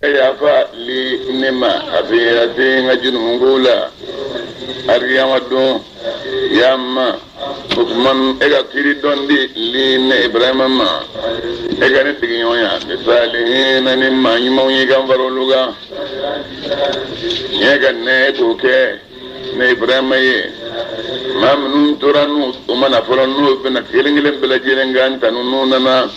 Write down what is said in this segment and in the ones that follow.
Yafa li ne ma khati'ati n ka junumu la alikiyama don ya ma o tuma e ka kiri dɔn di li ne Ibrahima ma e ka ne sigiɲɔgɔnya bisalihina ni maa ɲumanw ye ka n fara olu kan ɲɛ ka ne e k'o kɛ ne Ibrahima ye maa minnu tora n'u u ma na fɔlɔ n'u bɛna kelen kelen bɛɛ lajɛlen kan tanu n'u nana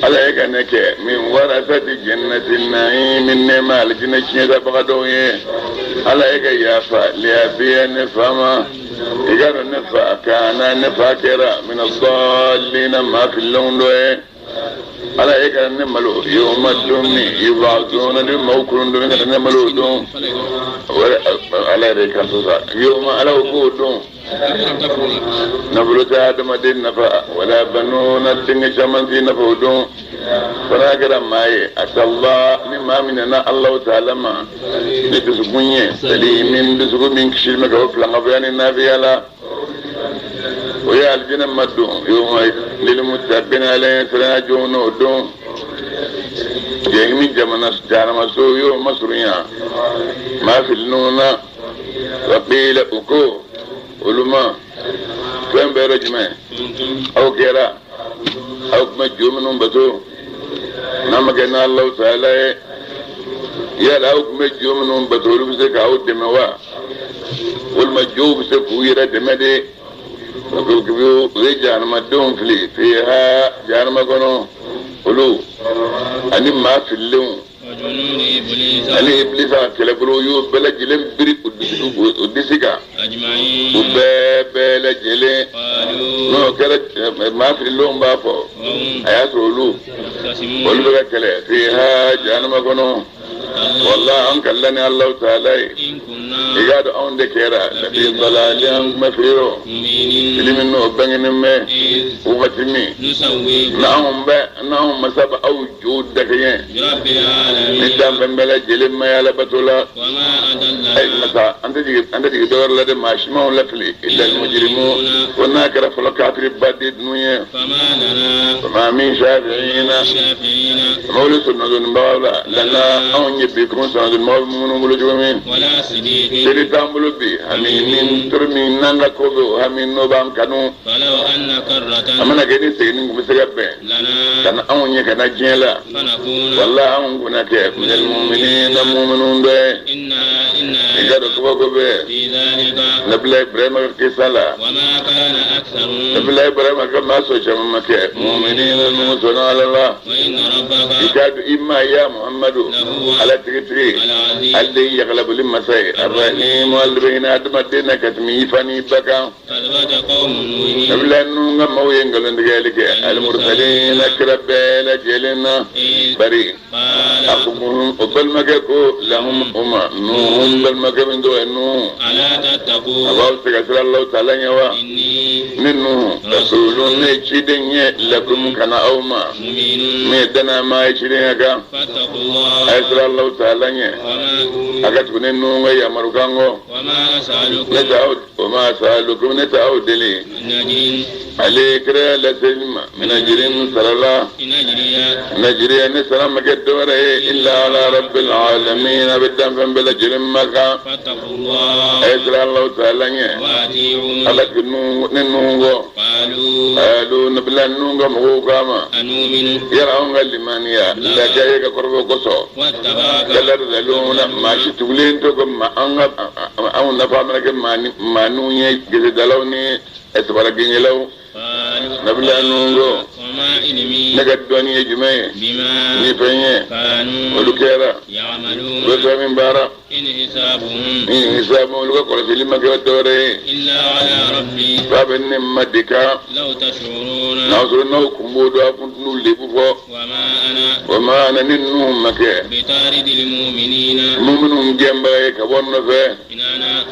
ala ye ka ne kɛ min warasati jannati naimi nɛɛma alijinɛ tiɲɛtabaga dɔw ye ala ye ka yafa li abi ne fa ma i k'a dɔn ne fa kana ne fa kɛra mina dɔɔlina maa fililenw dɔ ye ala ye kana ne malo yawma don min yub'athuna ni maaw kurun don kana ne malo o don ala yɛrɛ kan sa yawma ala k'o don nafolo tɛ adamaden nafa wala banuna denkɛ caman t'i nafa o don fo n'a kɛra maa ye atala ni maa min nana alahu taala ma ni dusukun ye salimin dusukun min kisili bɛ ka bɔ filankafoya ni nafiya la o ye alijinɛ ma don yawma lilmuttaqina ala ɲɛ siranya jɔnw n'o don jahimi jamana jahanamaso y'o masurunya maa fililenw na wa qila u ko olu ma fɛn bɛɛ yɔrɔ jumɛn aw kɛra aw tun bɛ jo minnu bato n'a ma kɛ n'Alahu taala ye yala aw tun bɛ jo minnu bato olu bɛ se k'aw dɛmɛ wa walima jow bɛ se k'u yɛrɛ dɛmɛ de u ye jahanamadenw fili fiha jahanama kɔnɔ olu ani maa fililenw ani ibilisa kɛlɛbolo y'u bɛɛ lajɛlen biri u disi kan u bɛɛ bɛɛ lajɛlen n'o kɛra maa fililenw b'a fɔ a y'a sɔrɔ olu olu bɛ ka kɛlɛ fiha jahanama kɔnɔ wala an kalila ni alahu taala ye i k'a dɔn anw de kɛra lafi dalali an tun bɛ fili rɔ fili min n'o bangenen bɛ wagati min n'anw bɛ n'anw masa bɛ aw jow dakɛɲɛ ni danfɛn bɛɛ lajɛlen ma ye ala bato la ayi masa an tɛ jigin an tɛ jigin dɔwɛrɛ la dɛ maa si m'anw lafili illa mujrimu ko n'a kɛra fɔlɔ kafiri baden ninnu ye fama min shafi'ina mawuli sɔnɔdonibagaw la lana anw ye bi komi sɔnɔdonibagaw bɛ minnu bolo cogo min teri t'an bolo bi hamimin teri min n'an ka ko bɛ hami n'o b'an kanu a mana kɛ ni seginni tun bɛ se ka bɛn ka na anw ye ka na diɲɛ la wala anw kun na kɛ minal muminina muminu dɔ ye i k'a dɔn kabako bɛ nabila ibrahima ka kisa la nabila ibrahima ka maa sɔn caman ma kɛ muminina minnu sɔnna ala la i k'a dɔn i ma ya muhammadu ala tigitigi ale de ye yagalabali masa ye arahimu ale de bɛ hinɛ adamaden na ka tɛmɛ i fa n'i ba kan Nabila Nuhu ka maaw ye nkalontigɛli kɛ alimurisalina kira bɛɛ lajɛlen na bari akuhum o balimakɛ ko lahum u ma Nuhu balimakɛ min tɔgɔ ye Nuhu a b'aw se ka siran Alahu taala ɲɛ wa ne Nuhu rasulun ne ye ciden ye lakum ka na aw ma min ye dannamaa ye cidenya kan a ye siran Alahu taala ɲɛ a ka tugu ne Nuhu ka yamarukan kɔ ne t'aw wa ma asalukum ne t'aw deli ale kira laseli ma min ajirin sara la in ajiriya ne sara ma kɛ dɔwɛrɛ ye illa ala rabbil alamin a bɛ danfɛn bɛɛ lajɛlen ma kan a ye siran Alahu taala ɲɛ ala ne Nuhu kɔ qalu nabila Nuhu ka mɔgɔw k'a ma yala anw ka limaniya laka e ka kɔrɔfɔ kosɔn wal arzaluna maa si tugulen to ko ma an ka anw nafa mana kɛ maaninw ye gesedalaw ni sabara gengelaw nabila Nuhu ko ne ka dɔnni ye jumɛn ye ni fɛn ye olu kɛra u bɛ fɛn min baara in hisabu olu ka kɔlɔsili ma kɛ dɔwɛrɛ ye f'a bɛ ne ma de kan n'a sɔrɔ n'aw kun b'o dɔn a kun t'u lebu fɔ wa ma ana ne Nuhu ma kɛ muminw gɛnbaga ye ka bɔ nɔfɛ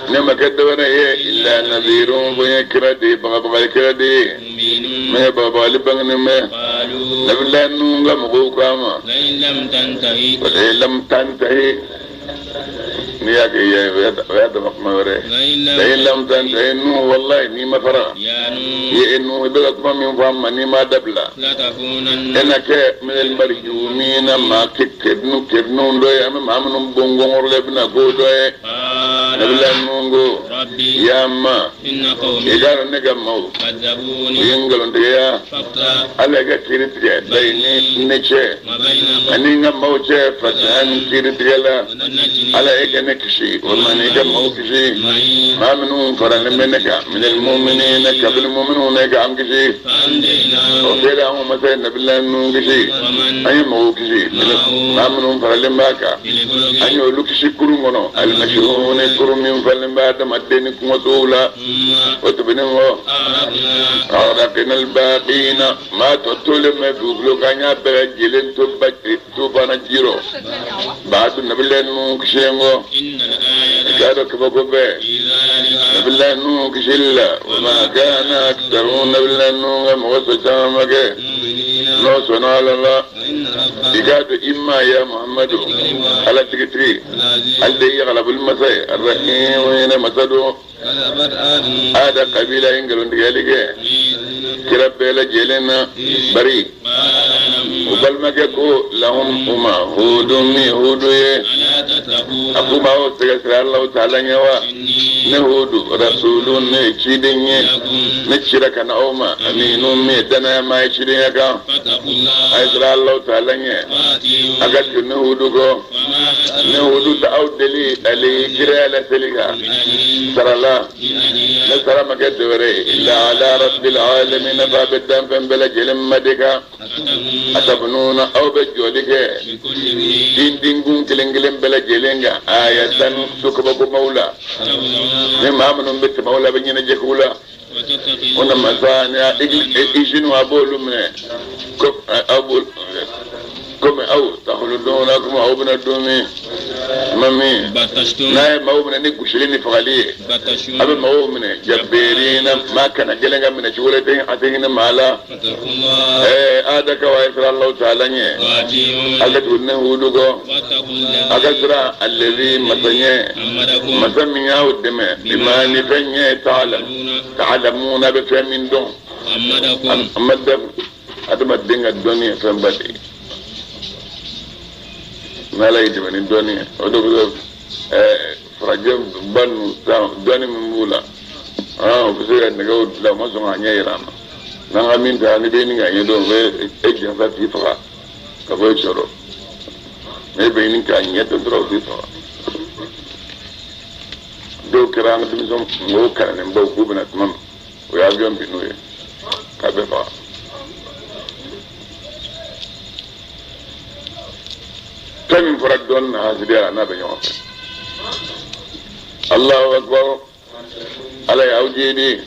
ne ma kɛ dɔwɛrɛ ye illa nazirun fo n ye kira de ye bagabagali kira de ye min ye bagabagali bangenen bɛ nabila Nuhu ka mɔgɔw k'a ma walayi lam tantahi. N'i y'a kɛ yan o y'a dama kuma wɛrɛ ye. La in lam tantahi Nuhu wallahi n'i ma fara ye Nuhu i bɛ ka kuma min fɔ an ma n'i m'a dabila e na kɛ minal marjumina maa kɛrinnu kɛrinnu dɔ ye an bɛ maa minnu bon gɔngɔrɔ la i bɛna k'o dɔ ye. Nabila Nuhu ko ya ma i k'a dɔn ne ka maaw u ye nkalontigiya ala ka kiiri tigɛ bayini ne cɛ ani n ka maaw cɛ fatan kiiri tigɛ la ala e ka ne kisi walima n'i ka maaw kisi maa minnu faralen bɛ ne kan minal muminina kabini muminw ne ka an kisi o kɛra anw masa ye nabila Nuhu kisi an ye mɔgɔw kisi maa minnu faralen b'a kan an y'olu kisi kurun kɔnɔ alimashihuni kurun min falen bɛ adamaden ni kungosogow la o tɛmɛnen kɔ agrakina albaqina maa tɔ tolen bɛ dugukolo kan an y'a bɛɛ lajɛlen to ba tufana ji rɔ baadu nabila Nuhu kisilen kɔ i k'a dɔn kabako bɛ nabila Nuhu kisili la wa ma kana aktaru nabila Nuhu ka mɔgɔ sɔn caman ma kɛ n'o sɔnna ala la i k'a dɔn i ma ya Muhammadu ala tigitigi ale de ye galabuli masa ye arahim hinɛ masa don ada kabila ye nkalontigɛli kɛ kira bɛɛ lajɛlen na bari u balimakɛ ko lahum u ma hudu min hudu ye a k'u b'aw sɛgɛsɛgɛ Alahu taala ɲɛ wa ne hudu rasulu ne ye ciden ye ne cira ka na aw ma aminu min ye danayama ye cidenya kan a ye siran Alahu taala ɲɛ a ka tugu ne hudu kɔ ne hudu t'aw deli ale kiraya laseli kan sara la ne sara ma kɛ dɔwɛrɛ ye illa ala rabbil alamin f'a bɛ danfɛn bɛɛ lajɛlen ma de kan atabununa aw bɛ jɔli kɛ dindinkun kelen kelen bɛɛ lajɛlen kan ayatan so kabakomaw la ni maa minnu bɛ tɛmɛ aw la bɛ ɲɛnajɛ k'u la o na masaniya izini a b'olu minɛ ko aw b'olu komi aw takhuluduna komi aw bɛna don min tuma min n'a ye maaw minɛ ni gosili ni fagali ye a bɛ maaw minɛ jabberina maa kana gɛlɛn ka minɛ cogo la a tɛ hinɛ maa la ɛɛ adakaw a ye siran Alahu taala ɲɛ a ka tugu ne hudu kɔ a ka siran allazi masa ɲɛ masa min y'aw dɛmɛ bima ni fɛn ɲɛ ta'lamuna bɛ fɛn min dɔn amadakum adamaden ka dɔnni ye fɛnba de ye n'ala y'i dɛmɛ ni dɔnni ye o de bɛ farajɛ ba ninnu sisan dɔnni min b'u la u bɛ se ka nɛgɛw dilan u ma sɔn k'a ɲɛ yira an na n'an ka min ta ni bɛ ɲini k'a ɲɛdɔn u bɛ e janfa k'i faga ka bɔ e sɔrɔ n'e bɛ ɲini k'a ɲɛ dɔn dɔrɔn u b'i faga dɔw kɛra an ka denmisɛnw mɔgɔw kalannenbaw k'u bɛna tuma min o ye avion bin n'u ye k'a bɛɛ faga fɛn min fɔra dɔnni na hasidiya la n'a bɛ ɲɔgɔn fɛ Allahu akbar ala y'aw jidi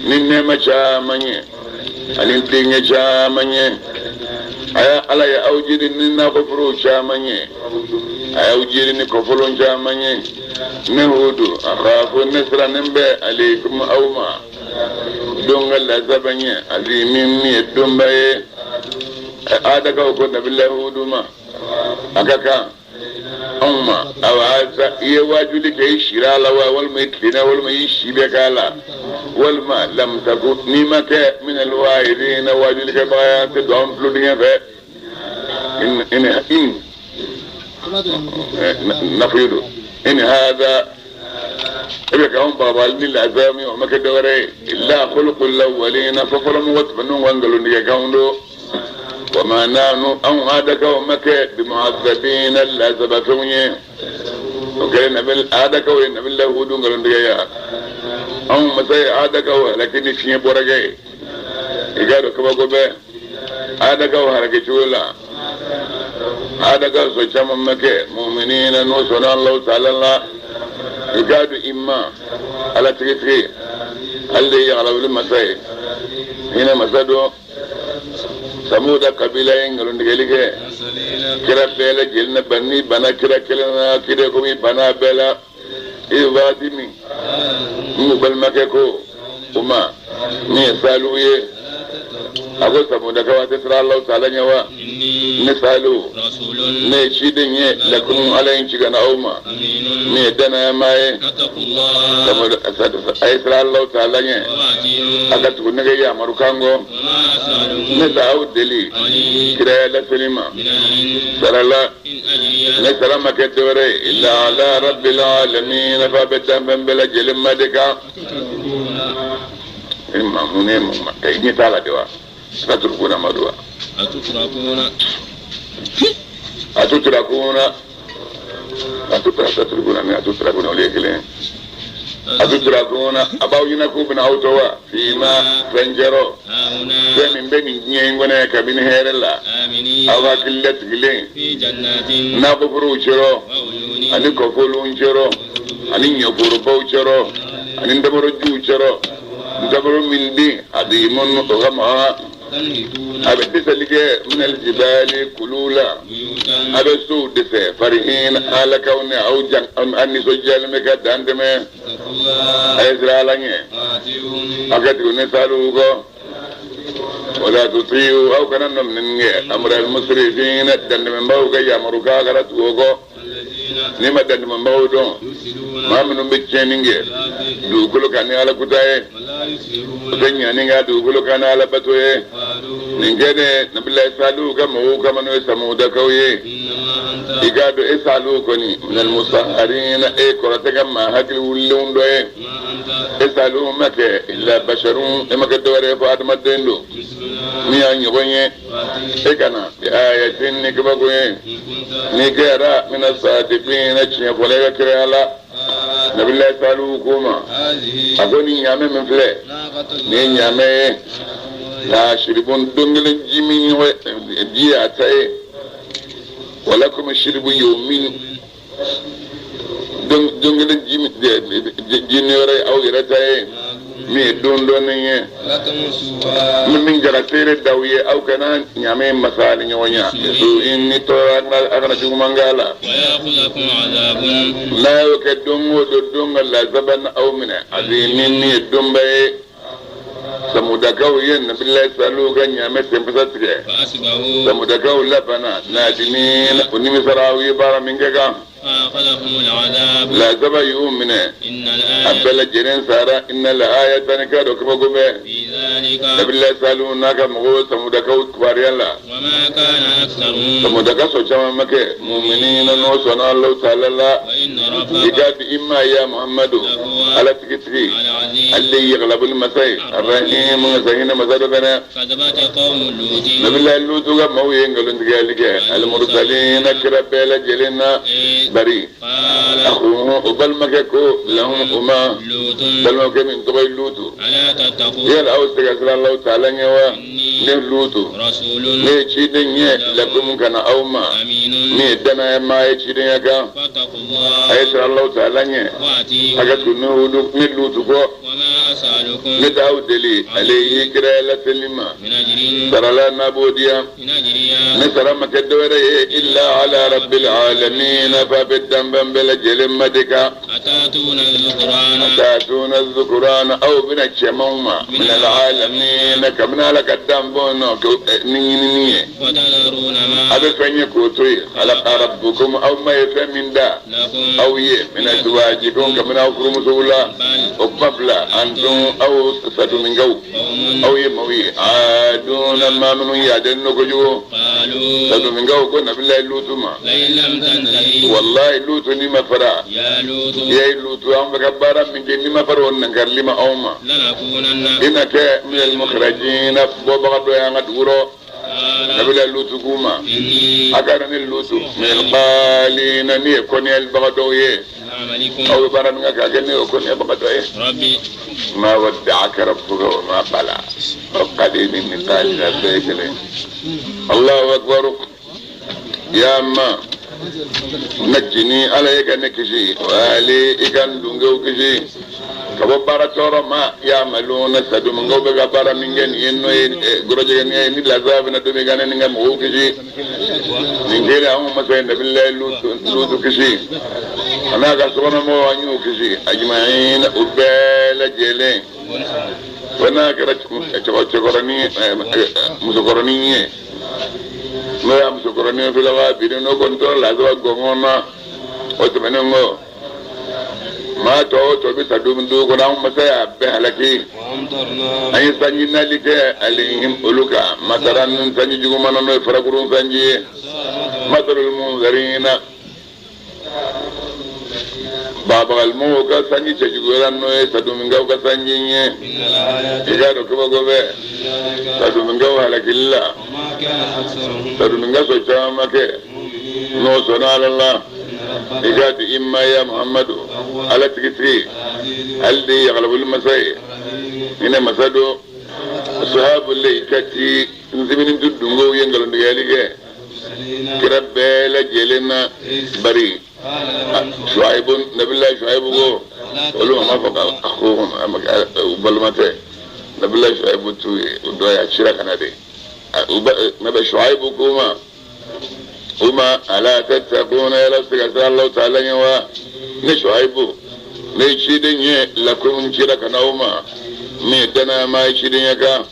ni nɛɛma caman ye ani denkɛ caman ye ala ye aw jidi ni nakɔforow caman ye a y'aw jidi ni kɔfɔlon caman ye ne hudu akhafu ne sirannen bɛ aleykum aw ma don ka lazaba ɲɛ azimin min ye donba ye adakaw ko nabilahi hudu ma a ka kan anw ma awa i ye waajuli kɛ i sira a la wa walima i tilenna walima i si bɛ k'a la walima lam taku n'i ma kɛ minal waa'izina waajulikɛbaga ye an tɛ don an tulodingɛ fɛ in in in nafiyu don in hada e bɛ k'anw bagabagali ni laza min o ma kɛ dɔwɛrɛ ye illa khuluqul awwalina fo fɔlɔ mɔgɔ tɛmɛnenw ka nkalontigɛ kanw don wa ma nahnu anw adakaw ma kɛ bimu'azzabina lazabafɛnw ye o kɛra nabi adakaw ye nabilahi hudu nkalontigɛ ya anw masa ye adakaw halaki ni fiɲɛ bɔrɛkɛ ye i k'a dɔn kabako bɛ adakaw halaki cogo la adakaw sɔn caman ma kɛ muminina n'o sɔnna Alahu taala la i k'a dɔn i ma ala tigitigi ale de ye yagala masa ye hinɛ masa don samuda kabila ye nkalontigɛli kɛ kira bɛɛ lajɛlen na n'i banna kira kelen na kira komi i banna bɛɛ la i waati min n'u balimakɛ ko u ma min ye salihu ye A ko samudakaw a tɛ siran Alahu taala ɲɛ wa? Ne Salihu, ne ye ciden ye lakum Ala ye n ci ka na aw ma min ye danayama ye. A ye siran Alahu taala ɲɛ, a ka tugu ne ka yamarukan kɔ. Ne t'aw deli kiraya laseli ma sara la, ne sara ma kɛ dɔwɛrɛ ye illa ala rabbil alamin, f'a bɛ danfɛn bɛɛ lajɛlen ma de kan. Ma mun ne mun ma ɲɛ t'a la de wa? Ataturukuna ma do wa? Atuturakuna atuturakuna ni atuturakuna olu ye kelen ye. Atuturakuna a b'aw ɲɛna k'u bɛna aw to wa? Fima fɛn cɛrɔ fɛn min bɛ nin diɲɛ in kɔnɔ yan kabini hɛrɛ la, aw hakili latigilen nakɔforow cɛrɔ ani kɔfolow cɛrɔ ani ɲɔforobaw cɛrɔ ani ntabɔrɔjuw cɛrɔ, ntabɔrɔ min den a bɛ mun o ka maga a bɛ dɛsɛli kɛ minal jibali kulu la, a bɛ sow dɛsɛ farihin alakaw ni aw jan a nisɔndiyalen bɛ ka dan tɛmɛ. A ye siran Ala ɲɛ, a ka tugu ne Salihu kɔ. Wala tuti'u aw kana nɔminɛni kɛ amral musrifin dantɛmɛbaaw ka yamarukan kana tugu o kɔ. N'i ma dantɛmɛbaaw dɔn, maa minnu bɛ tiɲɛni kɛ dugukolo kan ni Ala kuta ye, o tɛ ɲani kɛ dugukolo kan ni Ala bato ye. Nin kɛ ne Nabilayi Salihu ka mɔgɔw kama n'o ye Samudakaw ye. I k'a dɔn e Salihu kɔni minal musaharina e kɔrɔ tɛ ka maa hakili wulilenw dɔ ye. E Salihu ma kɛ illa basharun, e ma kɛ dɔwɛrɛ ye fo adamaden don min y'a ɲɔgɔn ye. E ka na bi ayatin ni kabako ye, n'i kɛra mina sadiqina tiɲɛ fɔla i ka kiraya la. Nabilayi Salihu ko ma, a ko nin ɲaamɛ min filɛ nin ye ɲaamɛ ye la shiribun don kelen ji min ɲɔgɔn ji y'a ta ye, walakum shiribu yawmin don kelen ji ni wɛrɛ ye aw yɛrɛ ta ye min ye don dɔɔnin ye. Ni min kɛra seere d'aw ye, aw kana ɲaamɛ masa ni ɲɔgɔn ɲa so ni tɔɔrɔ a kana juguman k'a la. N'a y'o kɛ don o don, don ka lazaba na aw minɛ azimin min ye donba ye. Samudakaw ye Nabilayi Salihu ka ɲaamɛ senfasa tigɛ. Samudakaw labanna nadimin u nimisara aw ye baara min kɛ kan. Lazaba y'u minɛ a bɛɛ lajɛlen sara. Inna la ayatan k'a dɔn kabako bɛ Nabilayi Salihu n'a ka mɔgɔw Samudakaw kibaruya la. Samudaka sɔn caman ma kɛ muminina n'o sɔnna Alahu taala la. I k'a di i ma ya Muhamadu Ala tigitigi ale ye yagalaboli masa ye arahim nka hinɛ masa dɔ fɛnɛ. Nabilayi Lutu ka maaw ye nkalontigɛli kɛ alimurisalina kira bɛɛ lajɛlen na. Bari o balimakɛ ko lahum u ma balimakɛ min tɔgɔ ye Lutu, yala aw tɛ ka siran Alahu taala ɲɛ wa? Ne Lutu, ne ye ciden ye lakum ka na aw ma min ye danayama ye cidenya kan. A ye siran Alahu taala ɲɛ, a ka tugu ne Lutu kɔ. Ne t'aw deli ale ye kiraya laseli ma sarala n'a b'o di yan. Ne sara ma kɛ dɔwɛrɛ ye illa ala rabbil alamin f'a bɛ danfɛn bɛɛ lajɛlen ma de kan. Atatuna zukurana aw bɛna cɛmanw ma minal alamin kabini Ala ka danfɛnw nɔ ni ɲinini ye. A bɛ fɛn ye k'o to yen. Khalaqa rabbukum aw ma ye fɛn min da aw ye min azwajikum kabini aw furumusow la. O kuma bila antum aw saduminkaw aw ye maaw ye aduna maa minnu yaden no kojugu. Saduminkaw ko Nabilayi Lutu ma, wallahi Lutu n'i ma fara ya Lutu an bɛ ka baara min kɛ n'i ma fara o nankarili ma anw ma, i na kɛ minal mukhrajina bɔbaga dɔ ye an ka dugu rɔ. Nabilayi Lutu k'u ma, a ka ne Lutu minal qalina ni ye kɔniyalibaga dɔw ye, aw bɛ baara min kɛ k'a kɛ ne y'o kɔniyabaga dɔ ye. Ma wadda'aka rabbuka wa ma qala o qali ni min taali la bɛɛ ye kelen. Allahu akbar. Ya ma najini Ala ye ka ne kisi wa ali i ka n dunkew kisi ka bɔ baara tɔɔrɔ ma. Ya maluna saduminkaw bɛ ka baara min kɛ nin ye n'o ye gɔrɔjɛgɛni ye ni lazaba bɛna don min ka ne ni n ka mɔgɔw kisi. Nin kɛlen anw masa ye Nabilayi Lutu kisi a n'a ka sokɔnɔmɔgɔw an y'u kisi ajma'in u bɛɛ lajɛlen. Fo n'a kɛra cɛkɔrɔnin musokɔrɔnin ye n'o y'a musokɔrɔnin fila wa bi n'o kɔni tora lasaba gɔngɔn na o tɛmɛnen kɔ maa tɔ o tɔ bɛ sa don dugu kɔnɔ anw masa y'a bɛɛ halaki an ye sanji nali kɛ alayhim olu kan matara ni sanji juguman na n'o ye farakurun sanji ye matarul munzarina babagalimɔgɔw ka sanji cɛjuguyara n'o ye saduminkaw ka sanji ye i k'a dɔn kabako bɛ saduminkaw halakili la saduminka sɔn caman ma kɛ n'o sɔnna ala la i k'a di i ma ya muhamadu ala tigitigi ale de ye yagalaboli masa ye hinɛ masa don sahabu leykati nzimini tu dungow ye nkalontigɛyali kɛ kira bɛɛ lajɛlen na bari Shuaibu nabila Shuaibu ko olu ma fɔ ka ko u balima tɛ nabila Shuaibu t'u ye o dɔ ye a cira ka na de nabi Shuaibu ko ma u ma ala tattakuna yala se ka siran Alahu taala ɲɛ wa ne Shuaibu ne ye ciden ye lakum cira ka na aw ma min ye danaya maa ye cidenya kan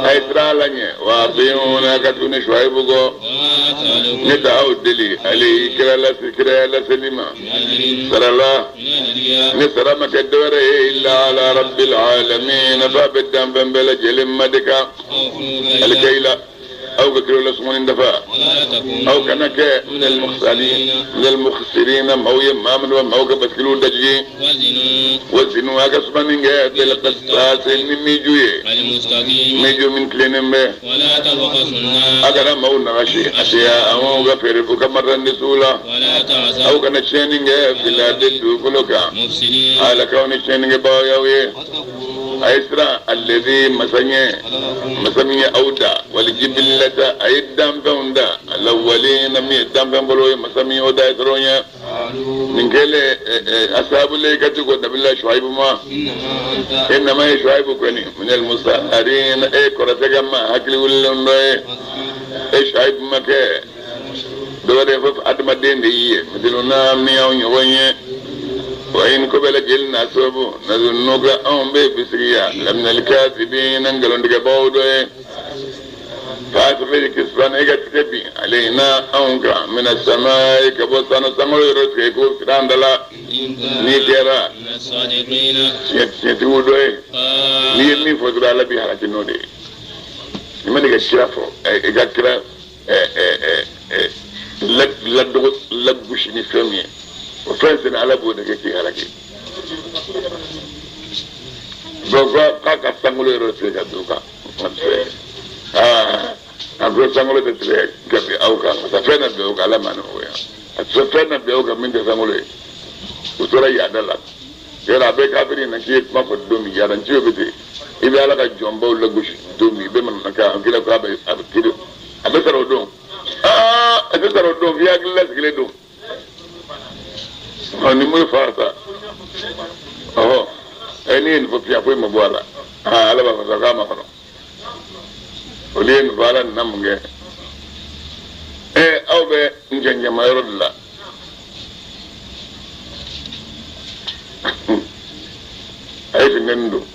a ye siran ala ɲɛ wa atiuna ka tugu ne Shuaibu kɔ ne t'aw deli ale kira lase kiraya laseli ma sara la ne sara ma kɛ dɔwɛrɛ ye illa ala rabbil alamin f'a bɛ danfɛn bɛɛ lajɛlen ma de kan alikayila aw ka kilo la sɔngɔni dafa aw kana kɛ minal mukhsirina maaw ye maa minnu bɛ maaw ka basikiliw dajigin wazinu a ka sumani kɛ bil qisasi ni miju ye miju min tilennen bɛ a kana maaw nagasi asiya aw ka feere u ka marandisiw la aw kana tiɲɛni kɛ fil ardi dugukolo kan ala k'aw ni tiɲɛnikɛbagaw ye a ye siran alladhi masa ɲɛ masa min ye aw da wal jibilata a ye danfɛnw da alawwalina min ye danfɛn fɔlɔ ye masa min y'o da ye siran ɲɛ nin kɛlen asabu leykati ko nabila Shuaibu ma innama ye Shuaibu kɔni minal musaharina e kɔrɔtɛ ka ma hakili wulilen dɔ ye e Shuaibu ma kɛ dɔwɛrɛ fɔ adamaden de y'i ye misiluna min y'anw ɲɔgɔn ye wa in ko bɛɛ lajɛlen n'a sababu nazunnuka anw bɛ bisigiya laminal kadibina nkalontigɛbagaw dɔ ye faasiri kisfan e ka tigɛ bin alayna anw kan mina samai ka bɔ sanu sankolo yɔrɔ tigɛ ko siran da la n'i kɛra tiɲɛtigiw dɔ ye n'i ye min fɔ dɔrɔn ala b'i halaki n'o de ye i mana i ka sira fɔ i ka kira ladɔgɔ lagosi ni fɛn min ye o fɛn sɛnɛ ala b'o de kɛ k'i halaki donc k'a ka sankolo yɔrɔ tigɛ ka don kan a ko sankolo tɛ tigɛ ka bin aw kan ka fɛn na bin aw kan ala ma n'o ye a tɛ fɛn na bin aw kan min tɛ sankolo ye u tora yaada la yɔrɔ a bɛ kafiri na k'i ye kuma fɔ don min yaada ci o bɛ ten i bɛ ala ka jɔnbaw lagosi don min i bɛ manamanakan an kira ko a bɛ a bɛ kiri a bɛ sara o don aa a tɛ sara o don f'i hakili lasigilen don ɔ ni mun ye fa sa ɔhɔ ɛ n'i ye nin fɔ fiya foyi ma bɔ a la aa ala b'a fɔ sa k'a ma kɔnɔ olu ye nin fɔ ala nana mun kɛ ɛ aw bɛ njɛnjɛma yɔrɔ de la a ye funteni don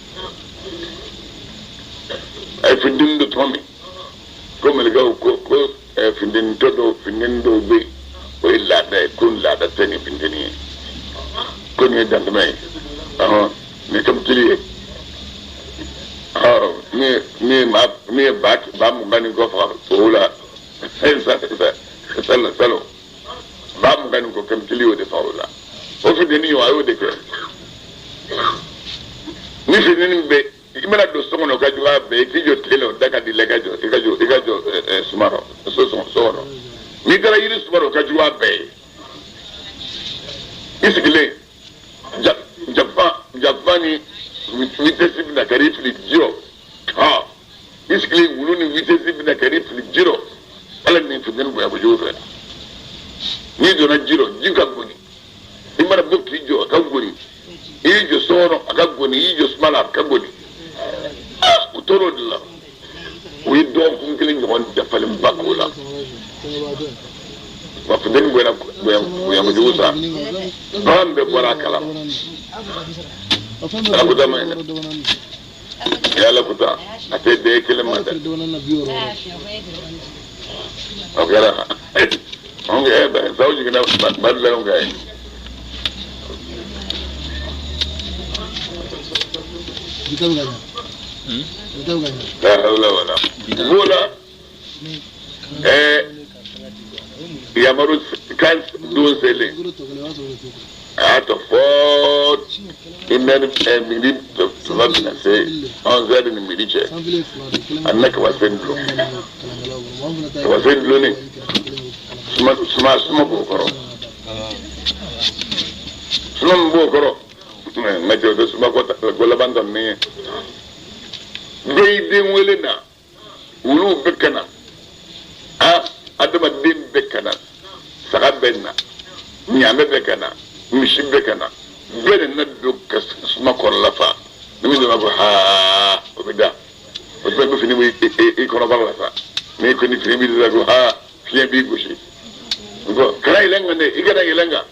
a ye funteni don tuma min ko mɛlɛkɛw ko ko funtenitɔ dɔw funteni dɔw bɛ yen o ye laada ye ko laada tɛ nin funteni ye ko nin ye dantɛmɛ ye ɔhɔn nin ye kabutili ye ɔ min ye ba 20 ni kɔ faga o la salo salo 20 ni kɔ kabutili y'o de faga o la o funteni a y'o de kɛ ni funteni bɛ i mana don so kɔnɔ o ka jugu a bɛɛ ye k'i jɔ tile la o da ka di la i ka jɔ i ka jɔ i ka jɔ suma rɔ so kɔnɔ n'i taara yiri suma rɔ o ka jugu a bɛɛ ye i sigilen jakuma ni vitesse bɛna ka n'i fili ji rɔ ha i sigilen wulu ni vitesse bɛna ka n'i fili ji rɔ ala ni funteni bonya kojugu fɛ n'i donna ji rɔ ji ka goni i mana bɔ k'i jɔ a ka goni i y'i jɔ so kɔnɔ a ka goni i y'i jɔ suma la a ka goni u tor'o de la u ye dɔgɔkun kelen ɲɔgɔn dafalenba k'o la wa funteni bonya bonya kojugu sa bagan bɛɛ bɔra a kalama ala ko dama ye dɛ. Yala kuta a tɛ den kelen ma dɛ. O kɛra anw kɛ saw jiginna badilanw kan ye. La hawla wala quwwata. Yamaru kan don selen a y'a tɔ fɔ une heure midi tuma bɛna se 11h ni midi cɛ, a nana kabasen dulon, kabasen dulonnen suma suma suma b'o kɔrɔ, suma min b'o kɔrɔ n ka cɛ o tɛ suma ko laban tɔ ninnu ye. Bɛɛ y'i den wele na, wuluw bɛ ka na, a adamaden bɛ ka na, saga bɛ na, ɲaamɛ bɛ ka na, misi bɛ ka na, bɛɛ de na don ka suma kɔrɔla fa. Ni min donna ko haa, o bɛ da o tuma bɛ fini bɔ i kɔnɔbara la sa, n'i ko ni fini b'i la ko haa, fiɲɛ b'i gosi ko kana yɛlɛ n kan dɛ, i kana yɛlɛ n kan,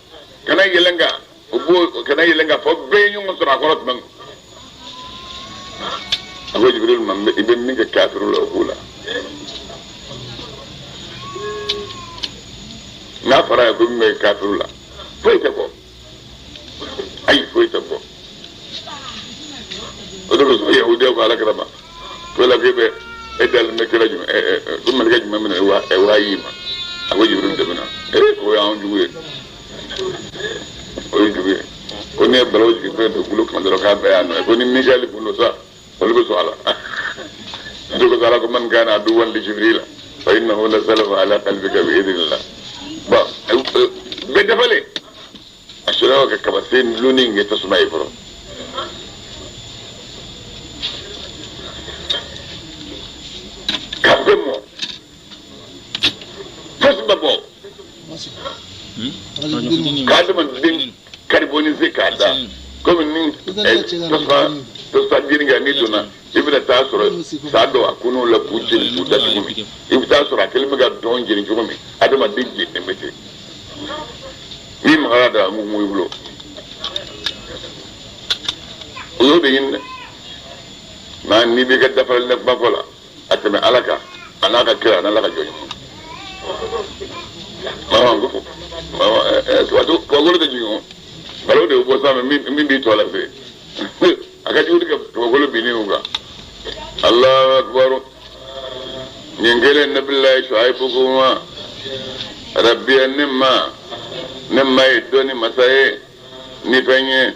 kana yɛlɛ n kan, o b'o kana yɛlɛ n kan fɔ bɛɛ ye ɲɔgɔn sɔrɔ a kɔrɔ tuma min. A ko Jibril ma, i bɛ min kɛ kafiru la o k'u la. N'a fɔra ye ko min bɛ kafiru la, foyi tɛ bɔ, ayi foyi tɛ bɔ. O de kosɔn yahudiyaw ko Ala kira ma ko la k'e bɛ e dalen bɛ kira jumɛn ko malikɛ jumɛn bɛna wahayi ma? A ko Jibril de bɛna. O y'anw jugu ye, o ye jugu ye. Ko n'i ye balawu jigin fɛn dugukolo kan dɔrɔn k'a bɛɛ y'a nɔ ye. Ko ni Mikaɛli kun don sa, olu bɛ sɔn a la. O de kosɔn Ala ko man kana aduwan li Jibrila fa innahu nazalahu ala qalbika bi idhnillah. Bon, bɛɛ dafalen a sɔrɔ ka kabasen dulonni in kɛ tasuma ye fɔlɔ. Ka bɛɛ mɔ fosi ma bɔ ka adamaden carboniser k'a da komi ni tasuma tasuma jeni kan n'i donna i bɛna taa sɔrɔ sa dɔw a kunun la k'u jeni k'u da cogo min, i bɛ taa sɔrɔ a kɛlen bɛ ka dɔn jeni cogo min, adamaden jeninen bɛ ten. N'i magara da a mugu i bolo, o y'o de ɲini dɛ. Maa n'i b'i ka dafalen ne kuma fɔ la, a tɛmɛ Ala kan a n'a ka kira a n'Ala ka jɔn ɲuman. Kabakolo tɛ jigin o, balawu de bɛ bɔ sanfɛ min b'i tɔ lase. A ka jugu ni kabakolo binni o kan. Alahu akibaru. Nin kelen nabilayi Shuaibu ko ma rabbiya ne ma, ne ma ye dɔnni masa ye ni fɛn ye,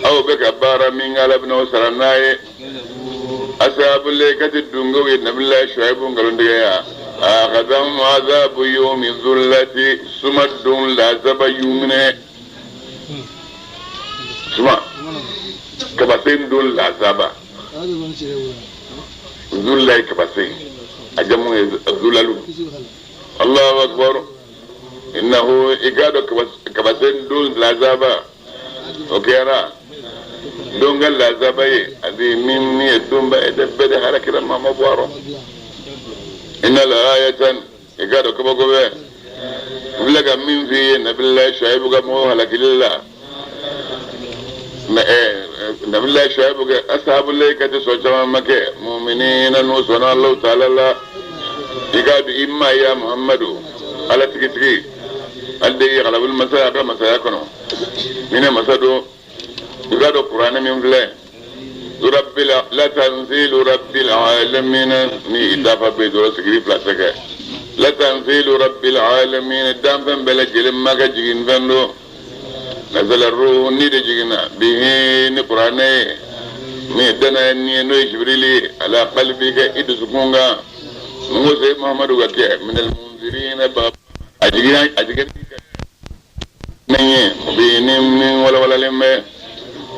aw bɛ ka baara min kɛ Ala bɛna o sara n'a ye. Ashabul aikati dungew ye nabilayi Shuaibu nkalontigɛ ya akhadhahum azabu yawmi dhullati, suma don lazaba y'u minɛ, suma kabasen don lazaba, zulla ye kabasen, a jamu ye zulalu. Allahu akbar. Innahu i k'a dɔn kabasen don lazaba o kɛra don ka lazaba ye ani min ye donba ye dɛ, bɛɛ de halakira maa ma bɔ a rɔ. Inna la ayatan, i k'a dɔn kabako bɛ n filɛ ka min f'i ye nabilayi Shuaibu ka mɔgɔw halakili la. Nabilayi Shuaibu kɛ ashabul aikati sɔn caman ma kɛ muminina n'u sɔnna Alahu taala la. I k'a dɔn i ma ya Muhamadu Ala tigitigi ale de ye galabuli masaya a ka masaya kɔnɔ hinɛ masa don. I k'a dɔn kuranɛ min filɛ rabbil la tanzilu rabbil alamin ni dafa bɛ dɔrɔn sigili fila tɛ kɛ. La tanzilu rabbil alamin danfɛn bɛɛ lajɛlen ma ka jigin fɛn don. Nazala ruhu ni de jiginna bihi ni kuranɛ ye min dana ni ye n'o ye Jibrili ye ala qalbika i dusukun kan. N ko se Muhamadu ka kɛ minal munzirina ba a jiginna a jiginna min ye mubini min walawalalen bɛ.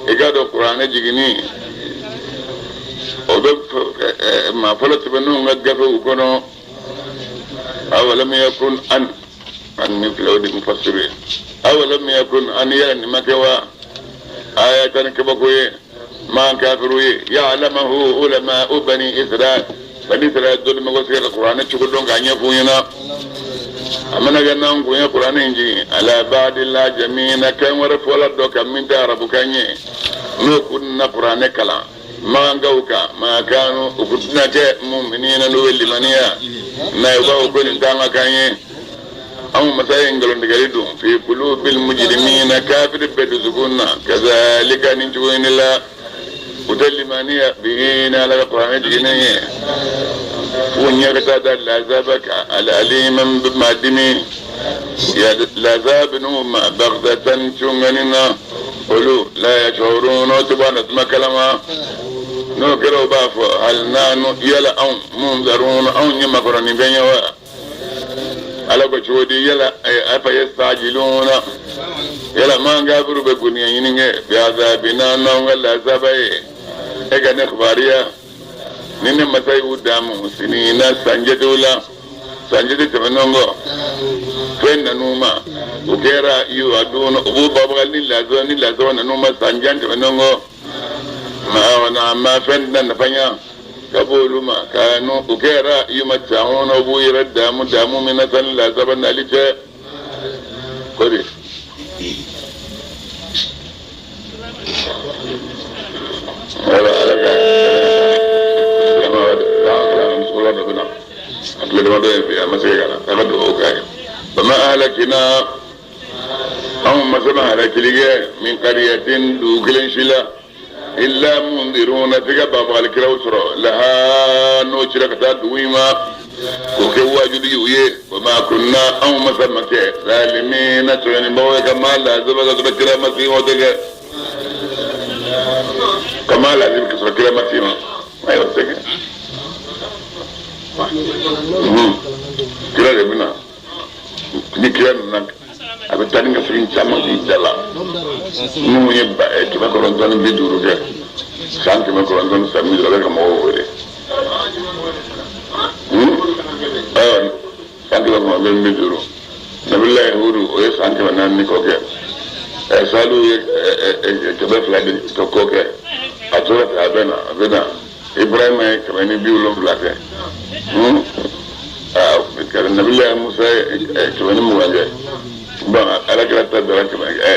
I k'a dɔn kuranɛ jiginni o bɛ maa fɔlɔ tɛmɛnenw ka gafew kɔnɔ. Awalam yakun an an min filɛ o de mufassiru ye. Awalam yakun an yɛrɛ nin ma kɛ wa ayatan kabako ye maa kafiru ye ya'lamahu ulama'u bani Israil, bani Israil dɔnnimɔgɔ sera ka kuranɛ cogo dɔn k'a ɲɛf'u ɲɛna. A mana kɛ n'an kun ye kuranɛ in jigin ala ba'dil ajamina kan wɛrɛ fɔla dɔ kan min tɛ arabukan ye, n'o kun na kuranɛ kalan Makankaw kan ma kanu u kun tɛna kɛ muminina n'u ye limaniya n'a ye u b'a fɔ ko nin t'an ka kan ye anw masa ye nkalontigɛli don fi kulubil mujrimina kafiri bɛɛ dusukun na kazalika nin cogo in de la u tɛ limaniya bihi ni ala ka kuranɛ jiginnen ye f'u ɲɛ ka taa da lazaba kan al-alima min bɛ maa dimi ya lazaba bɛ n'u ma baghtatan cungani na olu la yashurun o tɛ bɔ a na tuma kalama n'o kɛra u b'a fɔ hal nahnu yala anw munzarun anw ye makɔrɔni fɛn ye wa ala ko cogo di yala afa yastajiluna yala man kafiru bɛ goniya ɲini kɛ bi azabina n'anw ka lazaba ye e ka ne kibaruya ni ne masa y'u damu sinina san jatew la san jate tɛmɛnen kɔ fɛn nan'u ma o kɛra yuaduna u b'u babagali ni lazaba ni lazaba nan'u ma san jan tɛmɛnen kɔ ma ma fɛn tɛna nafa ɲa ka bɔ olu ma kanu o kɛra yumata'una u b'u yɛrɛ damu damu min na sani lazaba nali cɛ kori wala ala ka dɔ bɛ na a tile damadɔ ye bi a ma se ka na a ka dugawu k'a ye bama ahlakina anw ma se ma halakili kɛ min kariyatin dugu kelen si la illa mundiruna f'i ka bagabagali kiraw sɔrɔ laha n'o cira ka taa dugu in ma k'o kɛ waajuli y'u ye wa ma kunna anw masa ma kɛ zalimina tɔɲɔnibagaw ye ka maa lazaba ka sɔrɔ kira ma s'i ma o tɛ kɛ ka maa lazaba ka sɔrɔ kira ma s'i ma ayi o tɛ kɛ kira de bɛ na ni kira nana a bɛ taa ni ka segin caman k'i da la minnu ye 950 kɛ san 950 a bɛ ka mɔgɔw wele san 950 nabilayi hudu o ye san 400 ni kɔ kɛ salihu ye 200 ni kɔ kɛ a tora ten a bɛ na a bɛ na ibrahima ye 170 kɛ nabilayi musa ye 120 kɛ bon ala kira ta dara 63 ma 63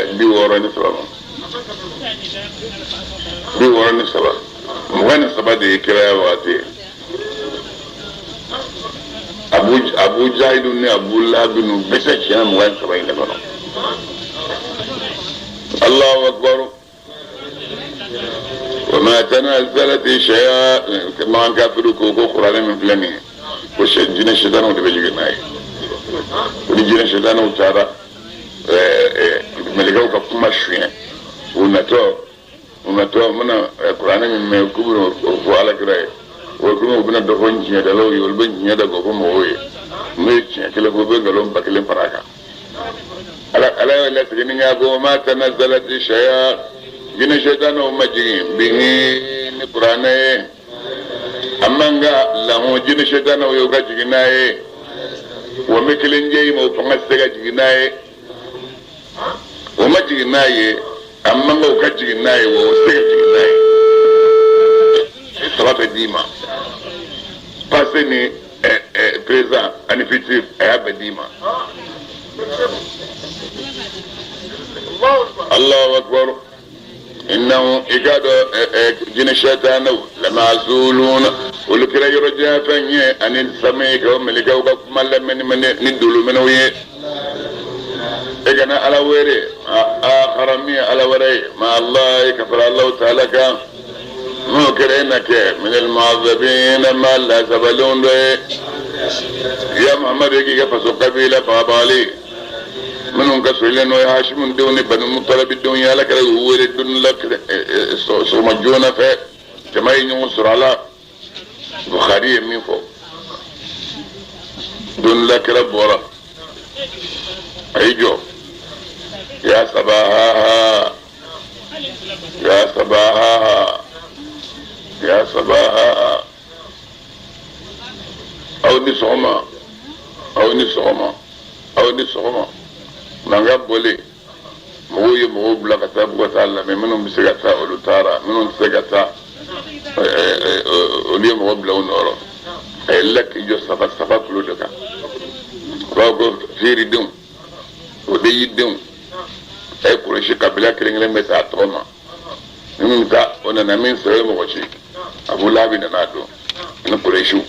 23 de ye kiraya waati ye abu jahidu ni abu lahabi ninnu bɛɛ tɛ tiɲɛ 23 in de kɔnɔ Allahu akbar wa ma tanazzalat shayatin makan kafiru ko ko kuranɛ min filɛ nin ye ko jinɛ sitanaw de bɛ jigin n'a ye ko ni jinɛ sitanaw taara mɛlɛkɛw ka kuma suɲɛ u natɔ u bɛna kuranɛ min mɛn k'u bɛna o fɔ ala kira ye o komi u bɛna dɔ fɔ tiɲɛdalaw ye olu bɛ tiɲɛ da k'o fɔ mɔgɔw ye n'u ye tiɲɛ kelen fɔ u bɛ nkalon 1000 fara a kan ala y'a latigɛ ni k'a ko ma tanazzalat shayatin jinɛ sitanaw ma jigin bihi ni kuranɛ ye a man ka lahu jinɛ sitanaw ye u ka jigin n'a ye wa bɛ kelen jɛ i ma o fanga tɛ se ka jigin n'a ye o ma jigin n'a ye a man ka u ka jigin n'a ye wa o tɛ se ka jigin n'a ye saba bɛ d'i ma passé ni présent ani futur a y'a bɛɛ d'i ma Allahu akbar innahu i k'a dɔn jinɛ sitanaw lamazuluna olu kɛra yɔrɔ jan fɛn ye ani sami ka mɛlɛkɛw ka kuma lamɛnni ni dolominɛw ye e kana ala wele akhara min ye ala wɛrɛ ye ma Allah ka fara Allahu taala kan n'o kɛra e na kɛ minal mu'azzabina ma lazabalenw dɔ ye ya Muhammadu e k'i ka faso kabila bagabagali minnu ka sɔrɔlen n'o ye Hashimu denw ni Banu Mutalibi denw ye ala kɛra y'u wele don la sɔgɔma joona fɛ jama ye ɲɔgɔn sɔrɔ a la Bukhari ye min fɔ don la kira bɔra a y'i jɔ ya sabaha ya sabaha ya sabaha aw ni sɔgɔma aw ni sɔgɔma aw ni sɔgɔma mankan bɔlen mɔgɔw ye mɔgɔw bila ka taa k'u ka taa lamɛn minnu bɛ se ka taa olu taara minnu tɛ se ka taa olu ye mɔgɔ bila u nɔrɔ a yɛlɛla k'i jɔ safa safa kulo de kan u b'a fɔ ko fiiridenw o de y'i denw a ye kɔlɔsi kabila kelen kelen bɛ taa a tɔgɔ ma minnu bɛ taa o nana min sɔrɔ ye mɔgɔ ci. Abu Lahabi nana don ani Kuresiw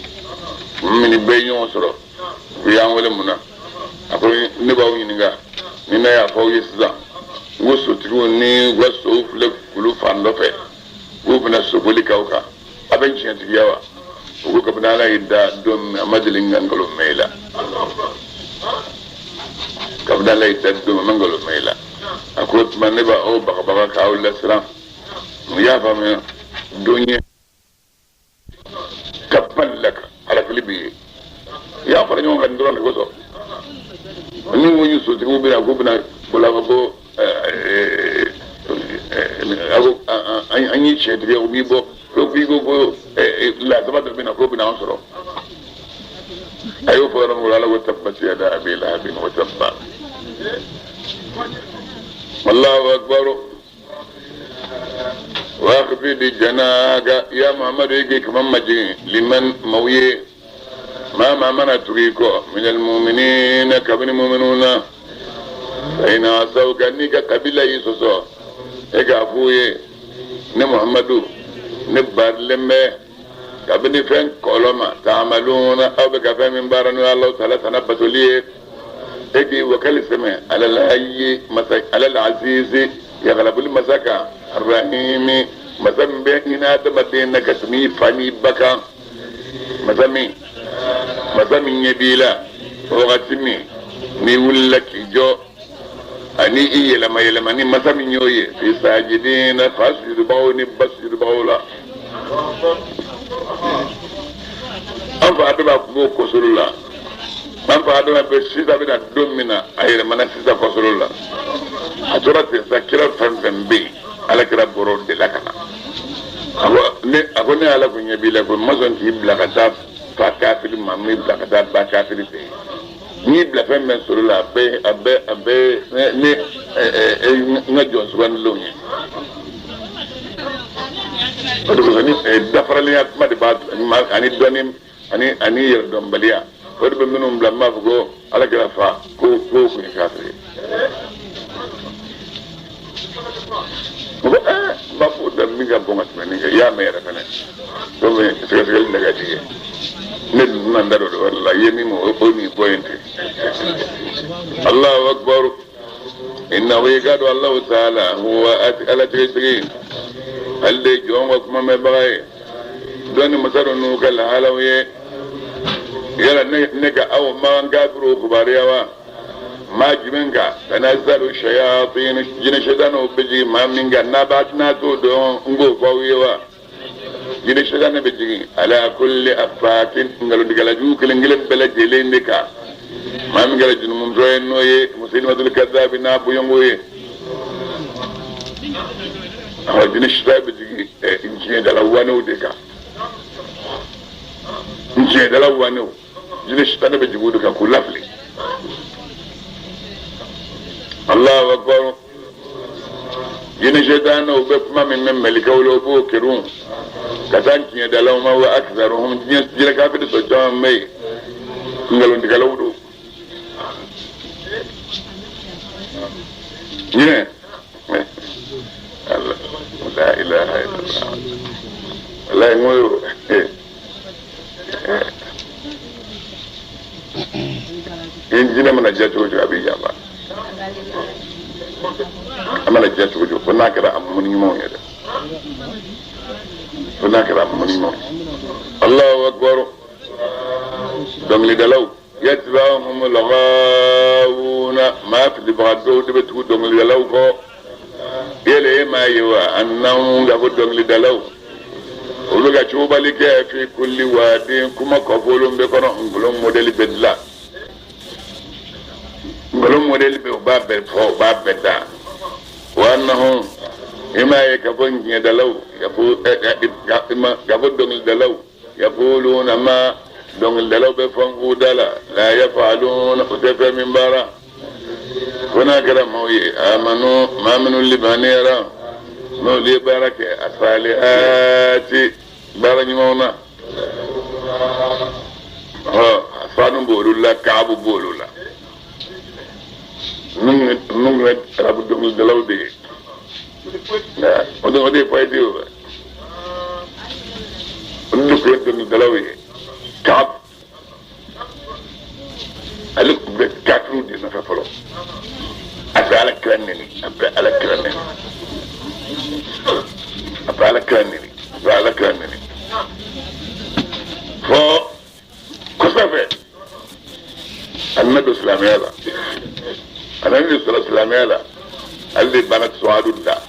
min bɛɛ ye ɲɔgɔn sɔrɔ u y'an wele mun na a ko ne b'aw ɲininka ni ne y'a fɔ aw ye sisan n ko sotigiw ni u ka sow filɛ kulu fan dɔ fɛ k'u bɛna soboli k'aw kan a bɛ n tiɲɛtigiya wa u ko kabini ala y'i da don min a ma deli n ka nkalon mɛn i la kabini ala y'i da don min a ma nkalon mɛn i la a ko o tuma ne b'aw bagabaga k'aw lasiran n y'a faamuya don ye tabban laka halakili b'i ye i y'a fara ɲɔgɔn kan nin dɔrɔn de kosɔn ni ko ni sotigiw bɛna k'u bɛna boli a ko a ko an ye tiɲɛtigi ye o b'i bɔ ko k'i ko ko lasaba dɔ bɛna k'o bɛna an sɔrɔ a y'o fɔ yɔrɔ min ala ko tabbat yada abi lahabin wa tabba Allahu akbar waqfidi janaka ya Muhammadu i k'i kaman majigin liman maaw ye maa maa mana tugu i kɔ minal muminina kabini muminun na fa in asawka n'i ka kabila y'i sɔsɔ e k'a f'u ye ne Muhammadu ne barilen bɛ kabini fɛn kɔlɔ ma taamaluna aw bɛ ka fɛn min baara n'o ye Alahu taala tana batoli ye e k'i wakali sɛmɛ alal hayyi masa alal azizi yagalabuli masa kan arahimi masa min bɛ hinɛ adamaden na ka tɛmɛ i fa n'i ba kan masa min masa min ɲɛ b'i la wagati min n'i wulila k'i jɔ ani i yɛlɛma yɛlɛma ni masa min y'o ye fi sajidina fa sujudubagaw ni ba sujudubagaw la an fa adama tun b'o kɔsolo la an fa adama bɛ sisan bɛna don min na a yɛlɛmana sisan kɔsolo la a tora ten sa kira fɛn fɛn bɛ yen ala kira bɔra o de la ka na a ko ne ala ko ɲɛ b'i la ko n ma sɔn k'i bila ka taa fa kafiri ma n m'i bila ka taa ba kafiri fɛ yen n y'i bila fɛn bɛɛ sɔrɔ la a bɛɛ a bɛɛ a bɛɛ ne n ka jɔn sugandilenw ye o de kosɔn ni dafaralenya kuma de b'a ani dɔnni ani ani yɛrɛdɔnbaliya o de bɛ minnu bila n b'a fɔ ko ala kira fa ko ko kun ye kafiri ye o ko ɛɛ n b'a fɔ da min ka bon ka tɛmɛ nin kan i y'a mɛn yɛrɛ fɛnɛ komi sɛgɛsɛgɛli de ka di ye ne dun tɛna n da don o yɔrɔ la i ye min mɔ o n'i bɔ yen ten Alahu akibaru innahu i k'a dɔn Alahu taala huwa ala tigitigi ale de ye jɔn ka kuma mɛnbaga ye dɔnni masa don n'u ka lahalaw ye yala ne ka aw makan kafiriw kibaruya wa maa jumɛn kan tanazzalu shayatin jinɛ sɛtanɛw bɛ jigin maa min kan n'a b'a n'a t'o dɔn n k'o fɔ aw ye wa jinɛ sɛtanɛ bɛ jigin ala kulli afakin nkalontigɛla jugu kelen kelen bɛɛ lajɛlen de kan maa min kɛra junumutɔ ye n'o ye musayilimatul kazabi n'a bɔɲɔgɔnko ye awɔ jinɛ sɛtanɛ bɛ jigin tiɲɛdala wanew de kan tiɲɛdala wanew jinɛ sitanɛ bɛ jigin o de kan k'u lafili Allahu akbar jinɛ sitanɛw bɛ kuma min mɛn mɛlɛkɛw la u b'o kerun ka taa tiɲɛdalaw ma wa akisaruhum jinɛ kafiri sɔn caman bɛ yen nkalontigɛlaw don jinɛ la ilaha illallah walayi n ko jinɛ mana diya cogo cogo a b'i janfa a mana diya cogo cogo fo n'a kɛra a mumuni ɲumanw ye dɛ fo n'a kɛra a mumuni ɲumanw ye Allahu akbar dɔnkilidalaw yatba'uhum al-ghawuna maa filibaga dɔw de bɛ tugu dɔnkilidalaw kɔ yɛlɛ e m'a ye wa annahum k'a fɔ dɔnkilidalaw olu ka cobali kɛ fi kulli wadin kuma kɔfɔlen bɛɛ kɔnɔ nkalon mɔdɛli bɛ dilan nkalon mɔdɛli bɛ u b'a bɛɛ fɔ u b'a bɛɛ da wa annahum i m'a ye k'a fɔ tiɲɛdalaw k'a fɔ dɔnkilidalaw yaquluna ma dɔnkilidalaw bɛ fɔ k'u da la la yafaluna u tɛ fɛn min baara fo n'a kɛra maaw ye amanu maa minnu limaniyara n'olu ye baara kɛ asalihati baara ɲumanw na ɔ sanu b'olu la kaabu b'olu la ninnu ye arabu dɔnkilidalaw de ye o de ye fayidi ye o. Olu de tun ye dɔnkilidalaw ye. Kaab ale tun bɛ kafiriw de nɔfɛ fɔlɔ. A bɛ Ala kira neni, a bɛ Ala kira neni, a bɛ Ala kira neni, a bɛ Ala kira neni fo kɔfɛ a nana don silamɛya la. A nana don sɔrɔ silamɛya la, ale de bana suwadu da.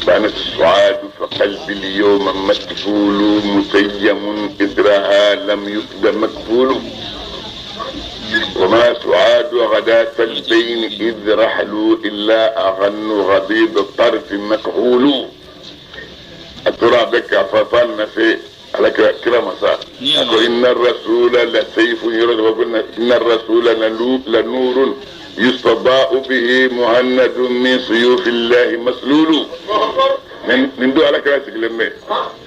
بانت السعاد فقلبي اليوم مكفول مسيم إثرها لم يفد مكفول وما سعاد غداة البين إذ رحلوا إلا أغن غضيض الطرف مكحول. التراب بك فطلنا في على كلا مساء. إن الرسول لسيف يرد، وقلنا إن الرسول لنور يستضاء به مهند من سيوف الله مسلول. من دو على كراسك لما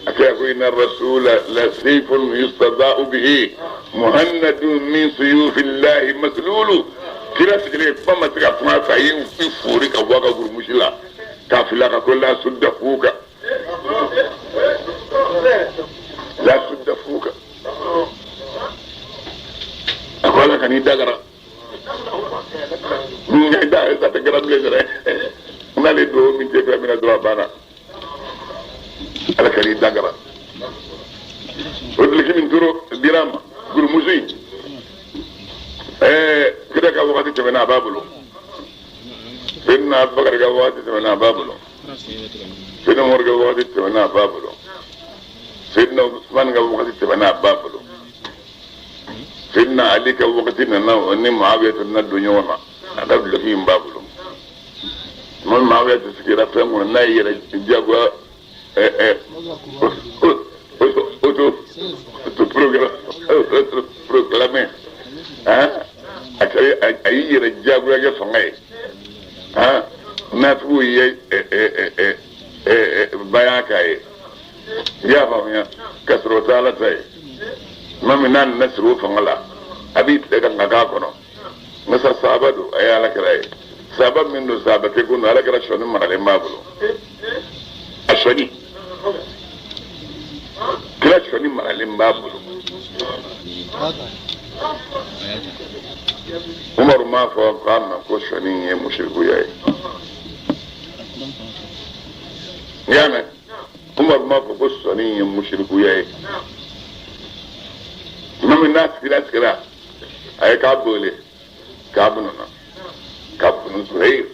إن الرسول لسيف يستضاء به مهند من سيوف الله مسلول. كراسك لما فما تقع فايين في فوريك أبواك قرمشلا كافلاك كلها سد فوك لا سد فوك. أقول لك أني دقرأ da ta gara bilen yɛrɛ n'ale dugawu min tɛ fɛn min na dɔrɔn a banna. Ala ka n'i dangara o duloki min toro dira ma gurumuso in kira ka wagati tɛmɛna a b'a bolo, Seydina Abubakar ka wagati tɛmɛna a b'a bolo, Seydina Umaru ka wagati tɛmɛna a b'a bolo, Seydina Usman ka wagati tɛmɛna a b'a bolo, Seydina Ali ka wagati nana o ni Muawiya nana don ɲɔgɔn na, a ka duloki in b'a bolo. Tuma Muawiya tɛ sigira fɛn kɔnɔ n'a y'i yɛrɛ diyagoya auto proclamé, a y'i yɛrɛ diyagoya kɛ fanga ye, nafigiw ye bayan k'a ye, i y'a faamuya, ka sɔrɔ o tɛ Ala ta ye. Tuma min n'a nana sigi o fanga la, a b'i tigɛ ka ŋa k'a kɔnɔ. Masa sahaba don, a ye Ala kira ye. Sahaba min don, sahaba kɛ kun don, Ala kira sɔnni maralen b'a bolo. A sɔnni, kira sɔnni maralen b'a bolo. Umaru m'a fɔ k'a ma ko sɔnni ye musirikuya ye. N'i y'a mɛn, Umaru m'a fɔ ko sɔnni ye musirikuya ye. Tuma min n'a sigira a ye k'a wele, k'a nana k'a bunu Zuhair.